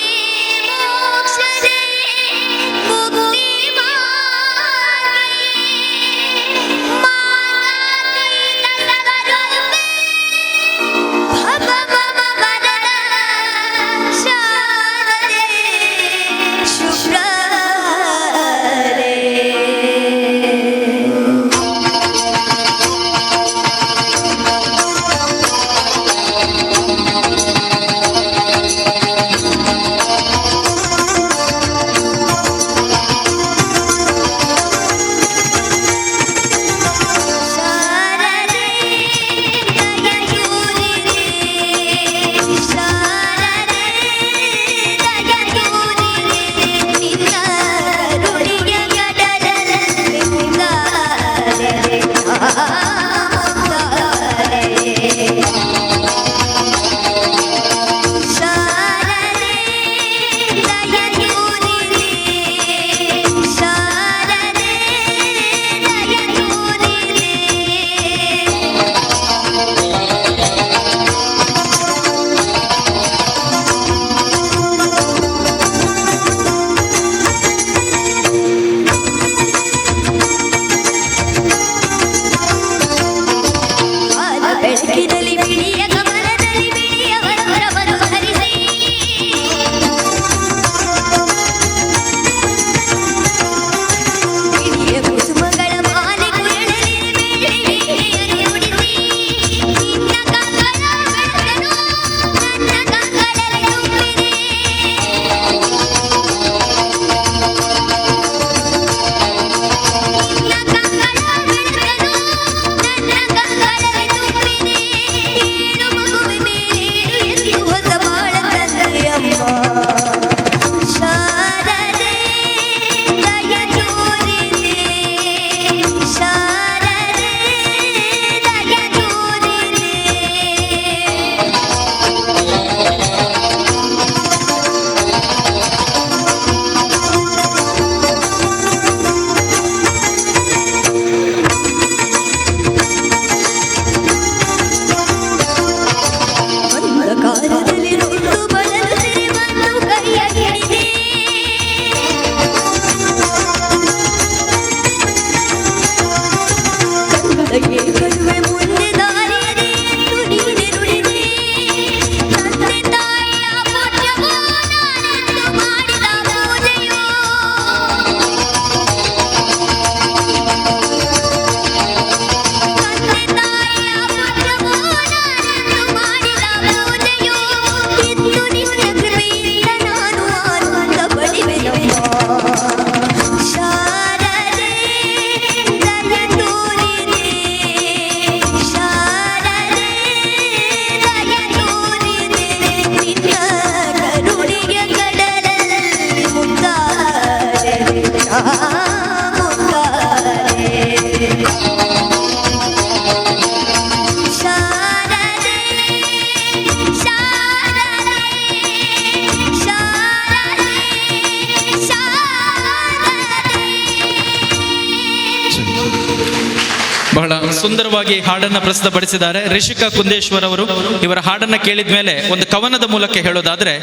ಸುಂದರವಾಗಿ ಹಾಡನ್ನು ಪ್ರಸ್ತುತಪಡಿಸಿದ್ದಾರೆ ರಿಷಿಕಾ ಕುಂದೇಶ್ವರ್ ಅವರು. ಇವರ ಹಾಡನ್ನು ಕೇಳಿದ ಮೇಲೆ ಒಂದು ಕವನದ ಮೂಲಕ ಹೇಳೋದಾದ್ರೆ,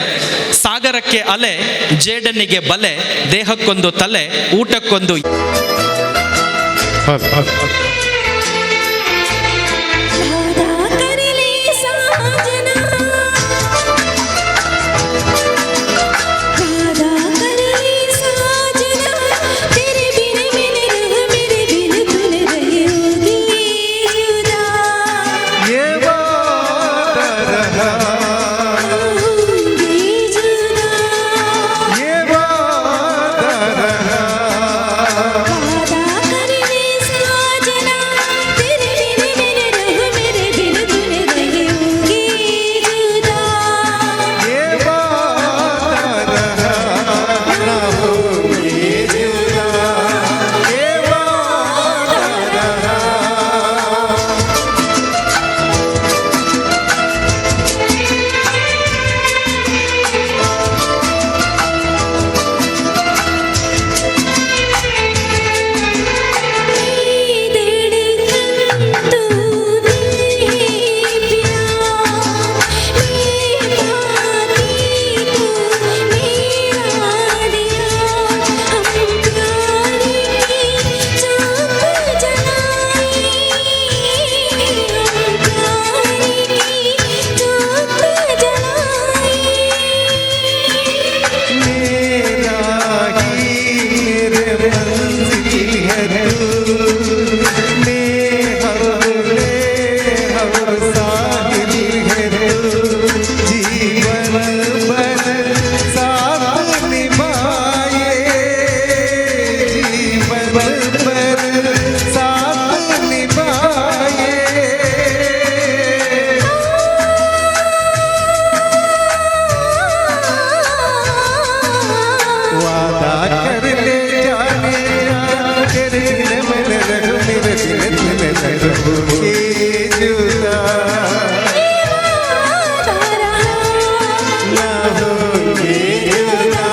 ಸಾಗರಕ್ಕೆ ಅಲೆ, ಜೇಡನಿಗೆ ಬಲೆ, ದೇಹಕ್ಕೊಂದು ತಲೆ, ಊಟಕ್ಕೊಂದು वादा कर ले साजना, वादा कर ले साजना, तेरे बिन मैंने रह, मेरे बिन तूने रही होगी जुदा, ये वादा रहा, होंगी जुदा। ये वादा रहा। वादा कर ले साजना, तेरे बिन मैंने रह, मेरे बिन तूने रही होगी जुदा, ये वादा रहा, ना होंगे जुदा, ये वादा रहा। धड़कन तू दिल है प्यार, मैं पाती तू मेरा दिया, हम प्यार की चाप जलाए, हम प्यार की चाप जलाए। मेरा ही मेरे मंजिल है तू, मैं हौले और साहिल है तू, जीवन भर साथ निभाए, जीवन भर साथ निभाए। वादा कर ले जाने जा, तेरे बिन मैं न रहूं, मेरे बिन तू न रहोगे जुदा, ना होंगे जुदा,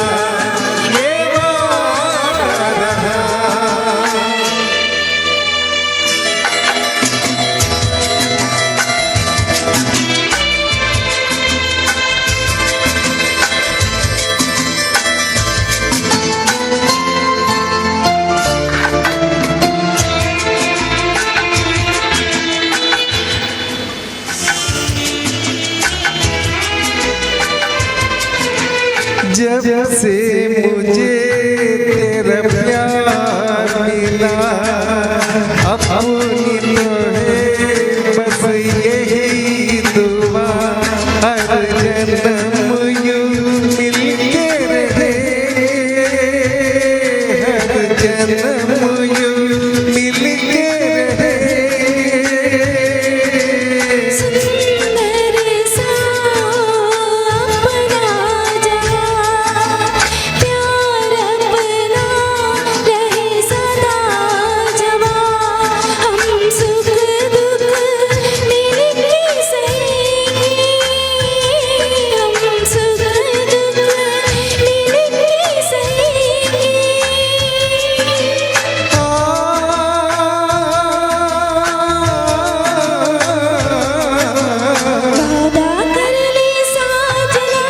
ये वादा रहा। जब से मुझे तेरा प्यार मिला, अपनी तो है बस यही दुआ, हर जन्म यूं मिलके रहे, हर जन्म यूं मिलके रहे। सुंदर सा अपना जहां, प्यार अपना रहे सदा जवां, हम सुख दुख मिलके सहेंगे, हम सुख दुख मिलके सहेंगे। वादा कर ले साजना,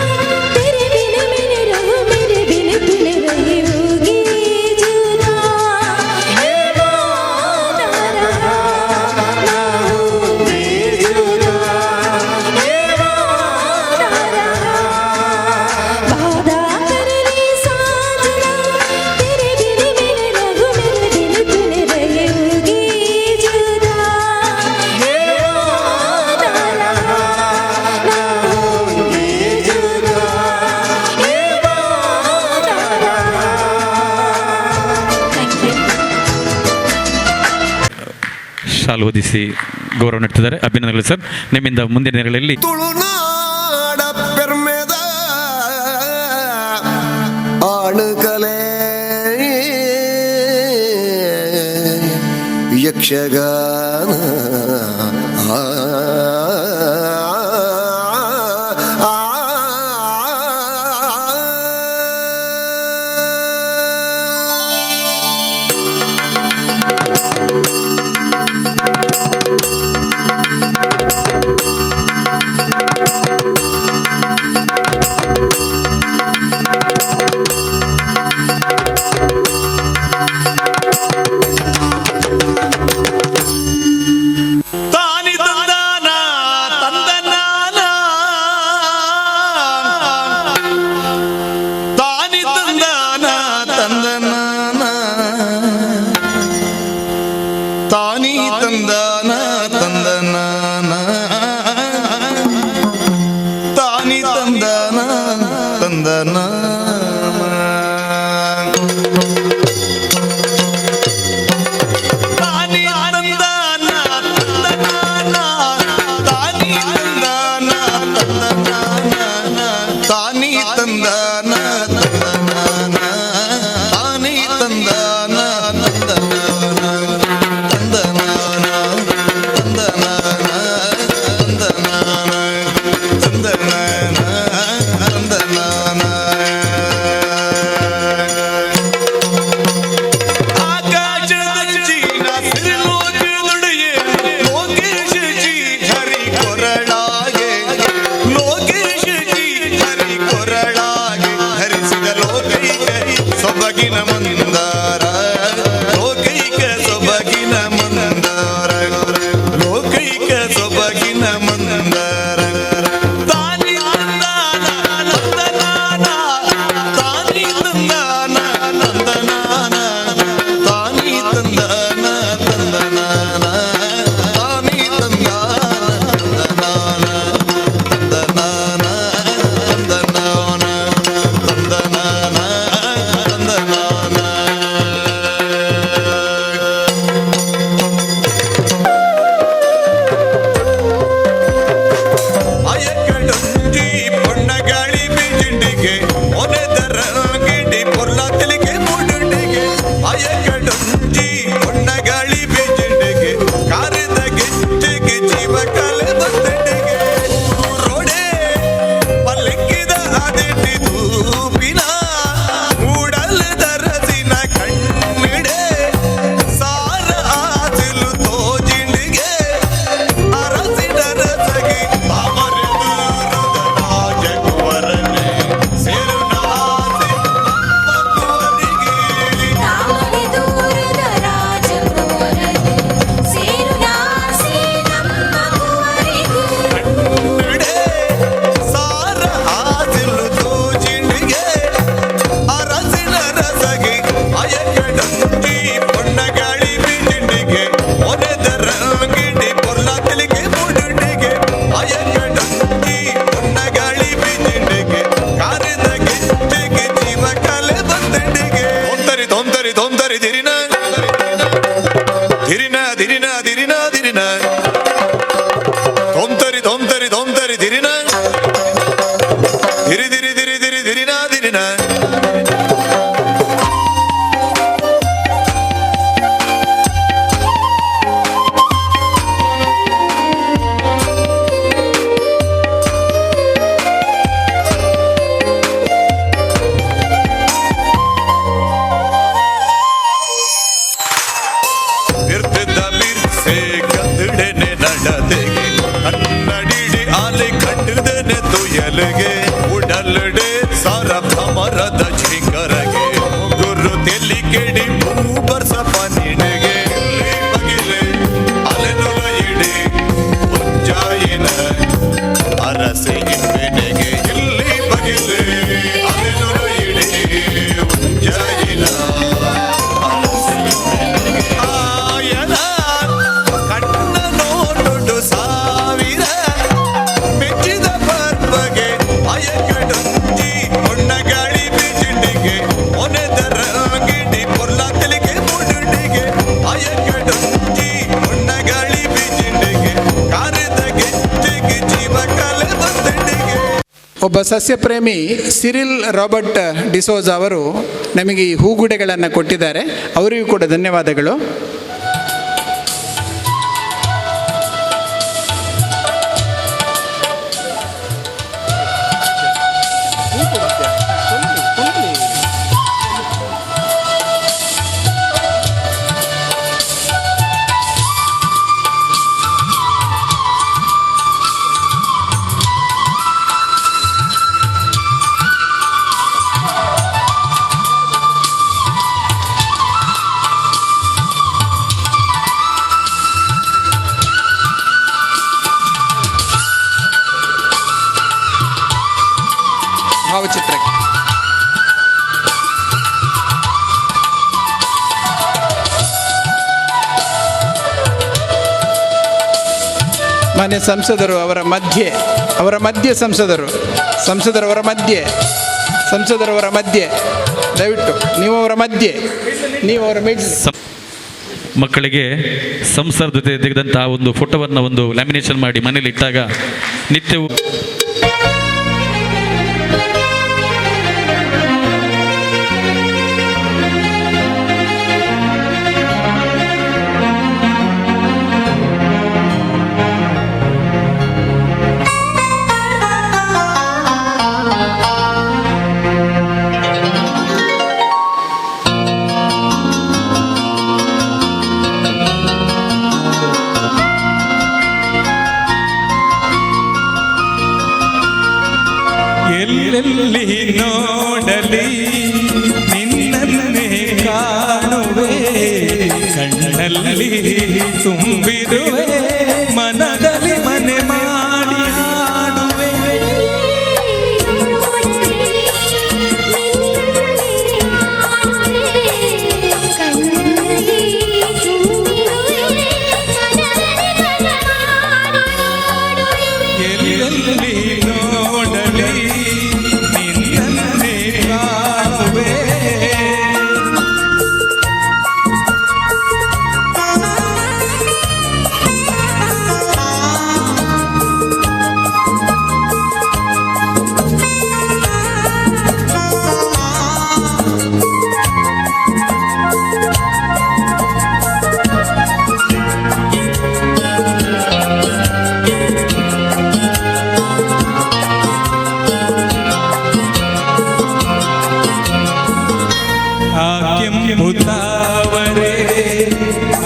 तेरे बिन मैंने रहूं, मेरे बिन तूने रही होगी जुदा, ये वादा रहा, ना होंगे जुदा, ये वादा रहा। वादा कर ले साजना, तेरे बिन मैंने रहूं, मेरे बिन तूने रही होगी जुदा, ये वादा रहा, ना होंगे जुदा, ये वादा रहा। Thank you. ಶಾಲು ಹೊದಿಸಿ ಗೌರವ ನೀಡ್ತಿದ್ದಾರೆ. ಅಭಿನಂದನೆಗಳು ಸರ್. ನಿಮ್ಮಿಂದ ಮುಂದಿನ ದಿನಗಳಲ್ಲಿ ತುಳುನಾಡ ಪೆರ್ಮೆದ ಆಣುಕಲೆ ಯಕ್ಷಗಾನ ಆ, ಆ, ಆ. ತಂದನ. ತಾನಿ ತಂದನ ತಂದನ ತಾನಿ ತಂದನ ತಂದನ ತಾನಿ ತಂದನ ತಂದನ ತಾನಿ ತಂದನ ತಂದನ ತಂದನ ತಂದನ ತಂದನ ತಂದನ ತಂದನ. ಆಕಾಶದಂಚಿನ ಸಿರಿಲೋಕದೊಡೆಯೇ ಲೋಕೇಶ ಜಿ ಹರಿ ಕೊರಳಾಗೆ, ಲೋಕೇಶ ಜಿ ಹರಿ ಕೊರಳಾಗೆ ಹರಿಸಿದ ಲೋಕೈಕ ಸೊಬಗಿನ ಮಂದಾರ, ಲೋಕೈಕ ಸೊಬಗಿನ ಮಂದಾರ, ಲೋಕೈಕ ಸೊಬಗಿನ ಮಂದಾರ. ತಾನಿ ತಂದಾನ ತಂದನಾನ ತಾನಿ ತಂದಾನ ತಂದನಾನ ತಾನಿ ತಂದಾನ ತಂದನಾನ ತಾನಿ ತಂದಾನ ತಂದನಾನ ತಂದನಾನ ತಂದನಾನ ತಂದನಾನ ತಂದನಾನ. ಅಯಕಡೊಂಜಿ ಪೊಣ್ಣಗಾಳಿ ಬಿಜಿಂಡಿಗೆ ಒನೆದರ ಗಿಡಿ ಪೊರ್ಲ ತೆಲಿಗೆ ಮುಡುಂಡಿಗೆ. ಅಯಕಡೊಂಜಿ ಪೊಣ್ಣಗಾಳಿ ಬಿಜಿಂಡಿಗೆ ಕಾರದ ಗೆಜ್ಜೆಗೆ ಜೀವ ಕಲೆ ಬಂದಂಡಿಗೆ. ರೋಡೆ ಪಲ್ಲಕ್ಕಿದ ಅದೆಟ್ಟಿ ತೂಪಿನ ಮೂಡಲದ ರಸಿನ ಕಣ್ಣಿಡೆ ಸಾರ ಆಸಿಲು ತೋಜಿಂಡಿಗೆ ಅರಸಿನ ರಸಗೆ ತಾಮರೆ ದೂರದ ರಾಜಕುವರನೆ ಸೇರುನ ಆಸೆ ನಮ್ಮ ಕುವರಿಗೆ. ತಾಮರೆ ದೂರದ ರಾಜಕುವರನೆ ಸೇರುನಾಸೆ ನಮ್ಮ ಕುವರಿಗೆ. ಕಣ್ಣಿಡೆ ಸಾರ ಆಸಿಲು ತೋಜಿಂಡಿಗೆ ಅರಸಿನ ರಸಗೆ ಅಯಕಡಂಜಿ ಪೊಣ್ಣಗಾಳಿ ಬಿಜಿಂಡಿಗೆ ಒನೆದರ ಗಿಡಿ ಪೊರ್ಲ ತೆಲಿಗೆ ಮುಡುಂಡಿಗೆ. ಅಯಕಡಂಜಿ ಪೊಣ್ಣಗಾಳಿ ಬಿಜಿಂಡಿಗೆ ಕಾರದ ಗೆಜ್ಜೆಗೆ ಜೀವ ಕಲೆ ಬಂದಂಡಿಗೆ. ತೊಂದರೆ ತೊಂದರೆ ತೊಂದರೆ ಧಿರಿನ ಧಿರಿನ ಧಿರಿನ ಧಿರಿನ ಧಿರಿನ ತೊಂತರಿ ತೊಂತರಿ ತೊಂತರಿ ಧಿರಿನ ಧಿರಿ ಧಿರಿ ಧಿರಿ ಧಿರಿ ಧಿರಿನ ಧಿರಿನ. ಬಿರ್ತಿದ್ದ ಬಿರ್ಸೆ ಕಂದಿಡೆನೆ ನಡತೆಗೆ ಕನ್ನಡಿಡಿ ಆಲೆ ಕಂಡಿದನೆ ತುಯಲಿಗೆ ಉಡಲಡೆ ಸಾರ ಭಮರದ ಝಿಂಗರಗೆ ಗುರು ತೆಲಿ ಕೆಡಿ ಮೂಬರ್ಸ ಪನಿಡೆಗೆ. ಬಗಿಲೆ ಅಲೆನೊಲ ಇಡಿ ಉಜ್ಜಾಯಿನ ಅರಸೆ ಇಬ್ಬೆನೆಗೆ. ಇಲ್ಲಿ ಬಗಿಲೆ ಅಲೆನೊಲ ಇಡಿ ಉಜ್ಜಾಯಿನ ಅರಸೆ ಇಬ್ಬೆನೆಗೆ. ಆಯನ ಕಣ್ಣ ನೋಟುಡು ಸಾವಿರ ಮೆಚ್ಚಿದ ಪರ್ಬಗೆ ಅಯಕಡೊಂಜಿ ಪೊಣ್ಣಗಾಳಿ ಬಿಜಿಂಡಿಗೆ ಒನೆದರ ಗಿಡಿ ಪೊರ್ಲ ತೆಲಿಗೆ ಮುಡುಂಡಿಗೆ. ಅಯಕಡೊಂಜಿ ಪೊಣ್ಣಗಾಳಿ ಬಿಜಿಂಡಿಗೆ ಕಾರದ ಗೆಜ್ಜೆಗೆ ಜೀವ ಕಲೆ ಬಂದಂಡಿಗೆ. ಒಬ್ಬ ಸಸ್ಯಪ್ರೇಮಿ ಸಿರಿಲ್ ರಾಬರ್ಟ್ ಡಿಸೋಜ ಅವರು ನಮಗೆ ಈ ಹೂಗುಡೆಗಳನ್ನು ಕೊಟ್ಟಿದ್ದಾರೆ. ಅವರಿಗೂ ಕೂಡ ಧನ್ಯವಾದಗಳು. ಭಾವಚಿತ್ರಕ್ಕೆ ಮಾನ್ಯ ಸಂಸದರು ಅವರ ಮಧ್ಯೆ, ಅವರ ಮಧ್ಯೆ ಸಂಸದರು, ಸಂಸದರವರ ಮಧ್ಯೆ. ಸಂಸದರವರ ಮಧ್ಯೆ ದಯವಿಟ್ಟು ನೀವು ಅವರ ಮಧ್ಯೆ, ನೀವು ಅವರ ಮಿಡ್. ಮಕ್ಕಳಿಗೆ ಸಂಸಾರದ ಜೊತೆ ತೆಗೆದಂತಹ ಒಂದು ಫೋಟೋವನ್ನು ಒಂದು ಲ್ಯಾಮಿನೇಷನ್ ಮಾಡಿ ಮನೇಲಿ ಇಟ್ಟಾಗ ನಿತ್ಯವೂ ಎಲ್ಲೆಲ್ಲಿ ನೋಡಲಿ ನಿನ್ನನ್ನೇ ಕಾಣುವೆ, ಕಣ್ಣಲ್ಲಿ ತುಂಬಿರುವೆ, ಮನದಲ್ಲಿ ಮನೆ ಮಾಡಿ ಹಾಡುವೆ. ಎಲ್ಲೆಲ್ಲಿ ನೋಡಲಿ ನಿನ್ನನ್ನೇ ಕಾಣುವೆ. ಆ ಕೆಂಪು ತಾವರೆ,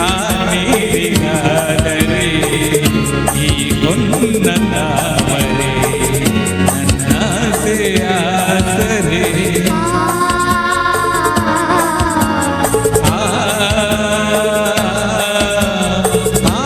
ಆ ನೀರಿನಾದರೆ, ಈ ಹೊನ್ನ ತಾವರೆ ನನ್ನಾಸೆ ಆಸರೆ. ಆ, ಆ,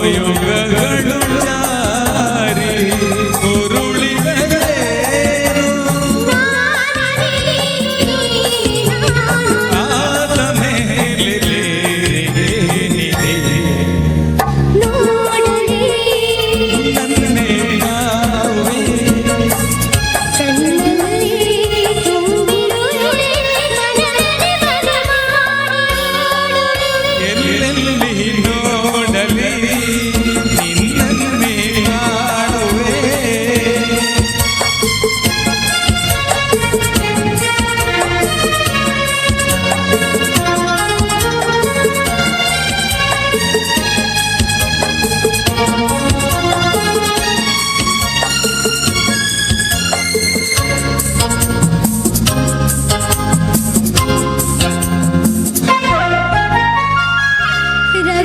ಯುಗಗಳು ಜಾರಿ ಉರುಳಿದರೇನು, ಆದ ಮೇಲೆ ಬೇರೆಯೇನಿದೆ? ನನ್ನೇ ನಾವೇ. ಎಲ್ಲೆಲ್ಲಿ ನೋಡಲಿ ನಿನ್ನನ್ನೇ ಕಾಣುವೆ.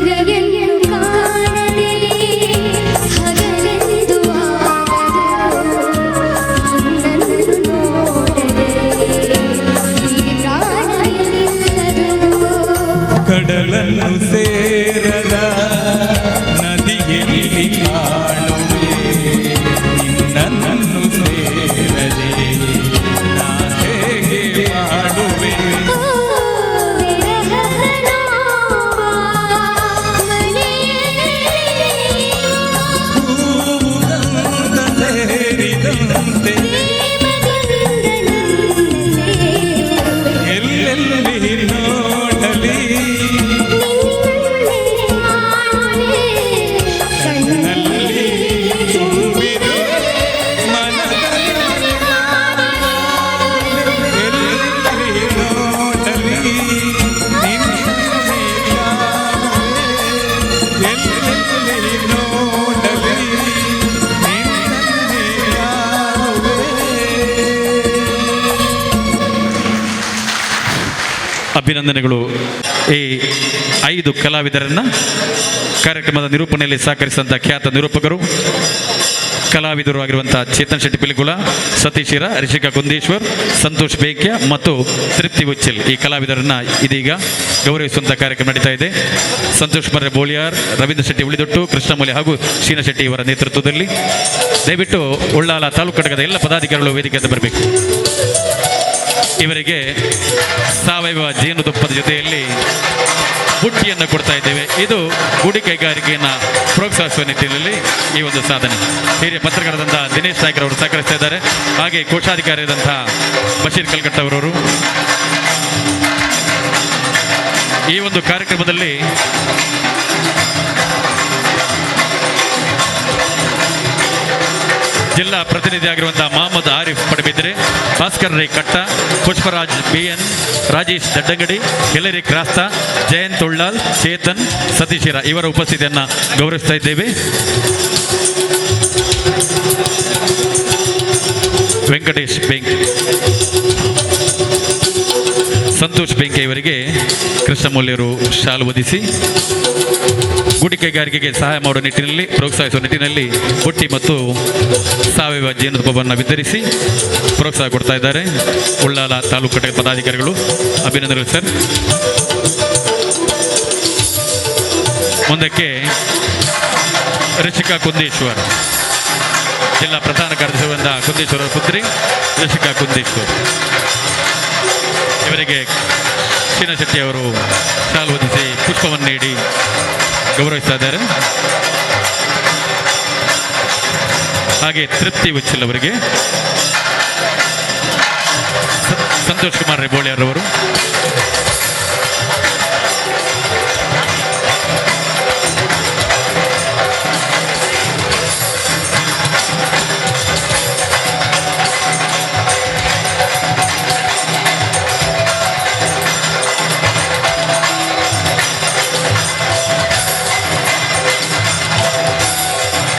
ರವಿಯನ್ನು ಕಾಣದೆ ಹಗಲೆಂದು ಆಗದು, ನಿನ್ನನ್ನು ನೋಡದೆ ಈ ಪ್ರಾಣ ನಿಲ್ಲದು. ಕಡಲನ್ನು ಸೇರದ ನದಿಯಲ್ಲಿ ಕಾಣುವೆ, ನಿನ್ನನ್ನು ಸೇರದೆ ನಾ ಹೇಗೆ ಮಾಡುವೆ? ಹೂವುಗಂಧ ಸೇರಿದಂತೆ ಎಲ್ಲೆಲ್ಲಿ ನೋಡಲಿ ಕಣ್ಣಲ್ಲಿ ತುಂಬಿರುವೆ, ಮನದಲ್ಲಿ ಎಲ್ಲೆಲ್ಲಿ ನೋಡಲಿ ನಿನ್ನನ್ನೇ ಕಾಣುವೆ. ಎಲ್ಲೆಲ್ಲಿ ನೋಡಲಿ ನಿನ್ನನ್ನೇ ಕಾಣುವೆ. ಅಭಿನಂದನೆಗಳು ಈ 5 ಕಲಾವಿದರನ್ನ ಕಾರ್ಯಕ್ರಮದ ನಿರೂಪಣೆಯಲ್ಲಿ ಸಹಕರಿಸಿದಂಥ ಖ್ಯಾತ ನಿರೂಪಕರು ಕಲಾವಿದರು ಆಗಿರುವಂತಹ ಚೇತನ್ ಶೆಟ್ಟಿ ಪಿಲಿಕುಲ, ಸತೀಶ್ ಹಿರ, ರಿಷಿಕಾ ಕುಂದೇಶ್ವರ್, ಸಂತೋಷ್ ಬೇಕ್ಯ ಮತ್ತು ತೃಪ್ತಿ ಉಚ್ಚಿಲ್ ಈ ಕಲಾವಿದರನ್ನ ಇದೀಗ ಗೌರವಿಸುವಂತಹ ಕಾರ್ಯಕ್ರಮ ನಡೀತಾ ಇದೆ. ಸಂತೋಷ್ ಮರ್ರೆ ಬೋಳಿಯಾರ್, ರವೀಂದ್ರ ಶೆಟ್ಟಿ ಉಳಿದೊಟ್ಟು, ಕೃಷ್ಣಮೂಲೆ ಹಾಗೂ ಶೀನ ಶೆಟ್ಟಿ ಇವರ ನೇತೃತ್ವದಲ್ಲಿ. ದಯವಿಟ್ಟು ಉಳ್ಳಾಲ ತಾಲೂಕು ಘಟಕದ ಎಲ್ಲ ಪದಾಧಿಕಾರಿಗಳು ವೇದಿಕೆಯಿಂದ ಬರಬೇಕು. ಇವರಿಗೆ ಸಾವಯವ ಜೇನುತುಪ್ಪದ ಜೊತೆಯಲ್ಲಿ ಬುಟ್ಟಿಯನ್ನು ಕೊಡ್ತಾ ಇದ್ದೇವೆ. ಇದು ಗುಡಿ ಕೈಗಾರಿಕೆಯನ್ನು ಪ್ರೋತ್ಸಾಹಿಸುವ ನಿಟ್ಟಿನಲ್ಲಿ ಈ ಒಂದು ಸಾಧನೆ. ಹಿರಿಯ ಪತ್ರಕರ್ತರಂತಹ ದಿನೇಶ್ ನಾಯ್ಕರ್ ಅವರು ಸಹಕರಿಸ್ತಾ ಇದ್ದಾರೆ. ಹಾಗೆ ಕೋಶಾಧಿಕಾರಿಯಾದಂತಹ ಬಶೀರ್ ಕಲ್ಕಟ್ಟ ಅವರವರು. ಈ ಒಂದು ಕಾರ್ಯಕ್ರಮದಲ್ಲಿ ಜಿಲ್ಲಾ ಪ್ರತಿನಿಧಿಯಾಗಿರುವಂತಹ ಮಹಮ್ಮದ್ ಆರಿಫ್ ಪಡಬಿದ್ರೆ, ಭಾಸ್ಕರ್ ರೈ ಕಟ್ಟ, ಪುಷ್ಪರಾಜ್ ಬಿ.ಎನ್., ರಾಜೇಶ್ ದಡ್ಡಂಗಡಿ, ಹಿಲರಿ ಕ್ರಾಸ್ತಾ, ಜಯಂತ್ ಉಳ್ಳಾಲ್, ಚೇತನ್, ಸತೀಶಿರ ಇವರ ಉಪಸ್ಥಿತಿಯನ್ನು ಗೌರವಿಸ್ತಾ ಇದ್ದೇವೆ. ವೆಂಕಟೇಶ್ ಬೆಂಕ್, ಸಂತೋಷ್ ಬೆಂಕೆ ಇವರಿಗೆ ಕೃಷ್ಣಮೂಲ್ಯರು ಶಾಲು ಹೊದಿಸಿ ಗುಡಿ ಕೈಗಾರಿಕೆಗೆ ಸಹಾಯ ಮಾಡುವ ನಿಟ್ಟಿನಲ್ಲಿ, ಪ್ರೋತ್ಸಾಹಿಸುವ ನಿಟ್ಟಿನಲ್ಲಿ ಬುಟ್ಟಿ ಮತ್ತು ಸಾವಯವ ಜೇನುತುಪ್ಪವನ್ನು ವಿತರಿಸಿ ಪ್ರೋತ್ಸಾಹ ಕೊಡ್ತಾ ಇದ್ದಾರೆ ಉಳ್ಳಾಲ ತಾಲೂಕು ಘಟಕದ ಪದಾಧಿಕಾರಿಗಳು. ಅಭಿನಂದನೆಗಳು ಸರ್. ಮುಂದಕ್ಕೆ ರಿಷಿಕಾ ಕುಂದೇಶ್ವರ್, ಜಿಲ್ಲಾ ಪ್ರಧಾನ ಕಾರ್ಯದರ್ಶಿ ಕುಂದೇಶ್ವರ ಪುತ್ರಿ ರಿಷಿಕಾ ಕುಂದೇಶ್ವರ್ ಇವರಿಗೆ ಶೀನಶೆಟ್ಟಿ ಅವರು ಶಾಲು ಹೊದಿಸಿ ಪುಷ್ಪವನ್ನು ನೀಡಿ ಗೌರವಿಸ್ತಾ ಇದ್ದಾರೆ. ಹಾಗೆ ತೃಪ್ತಿ ಉಚ್ಚಿಲ್ ಅವರಿಗೆ ಸಂತೋಷ್ ಕುಮಾರ್ ರೆಬೋಳಿಯರ್ ಅವರು.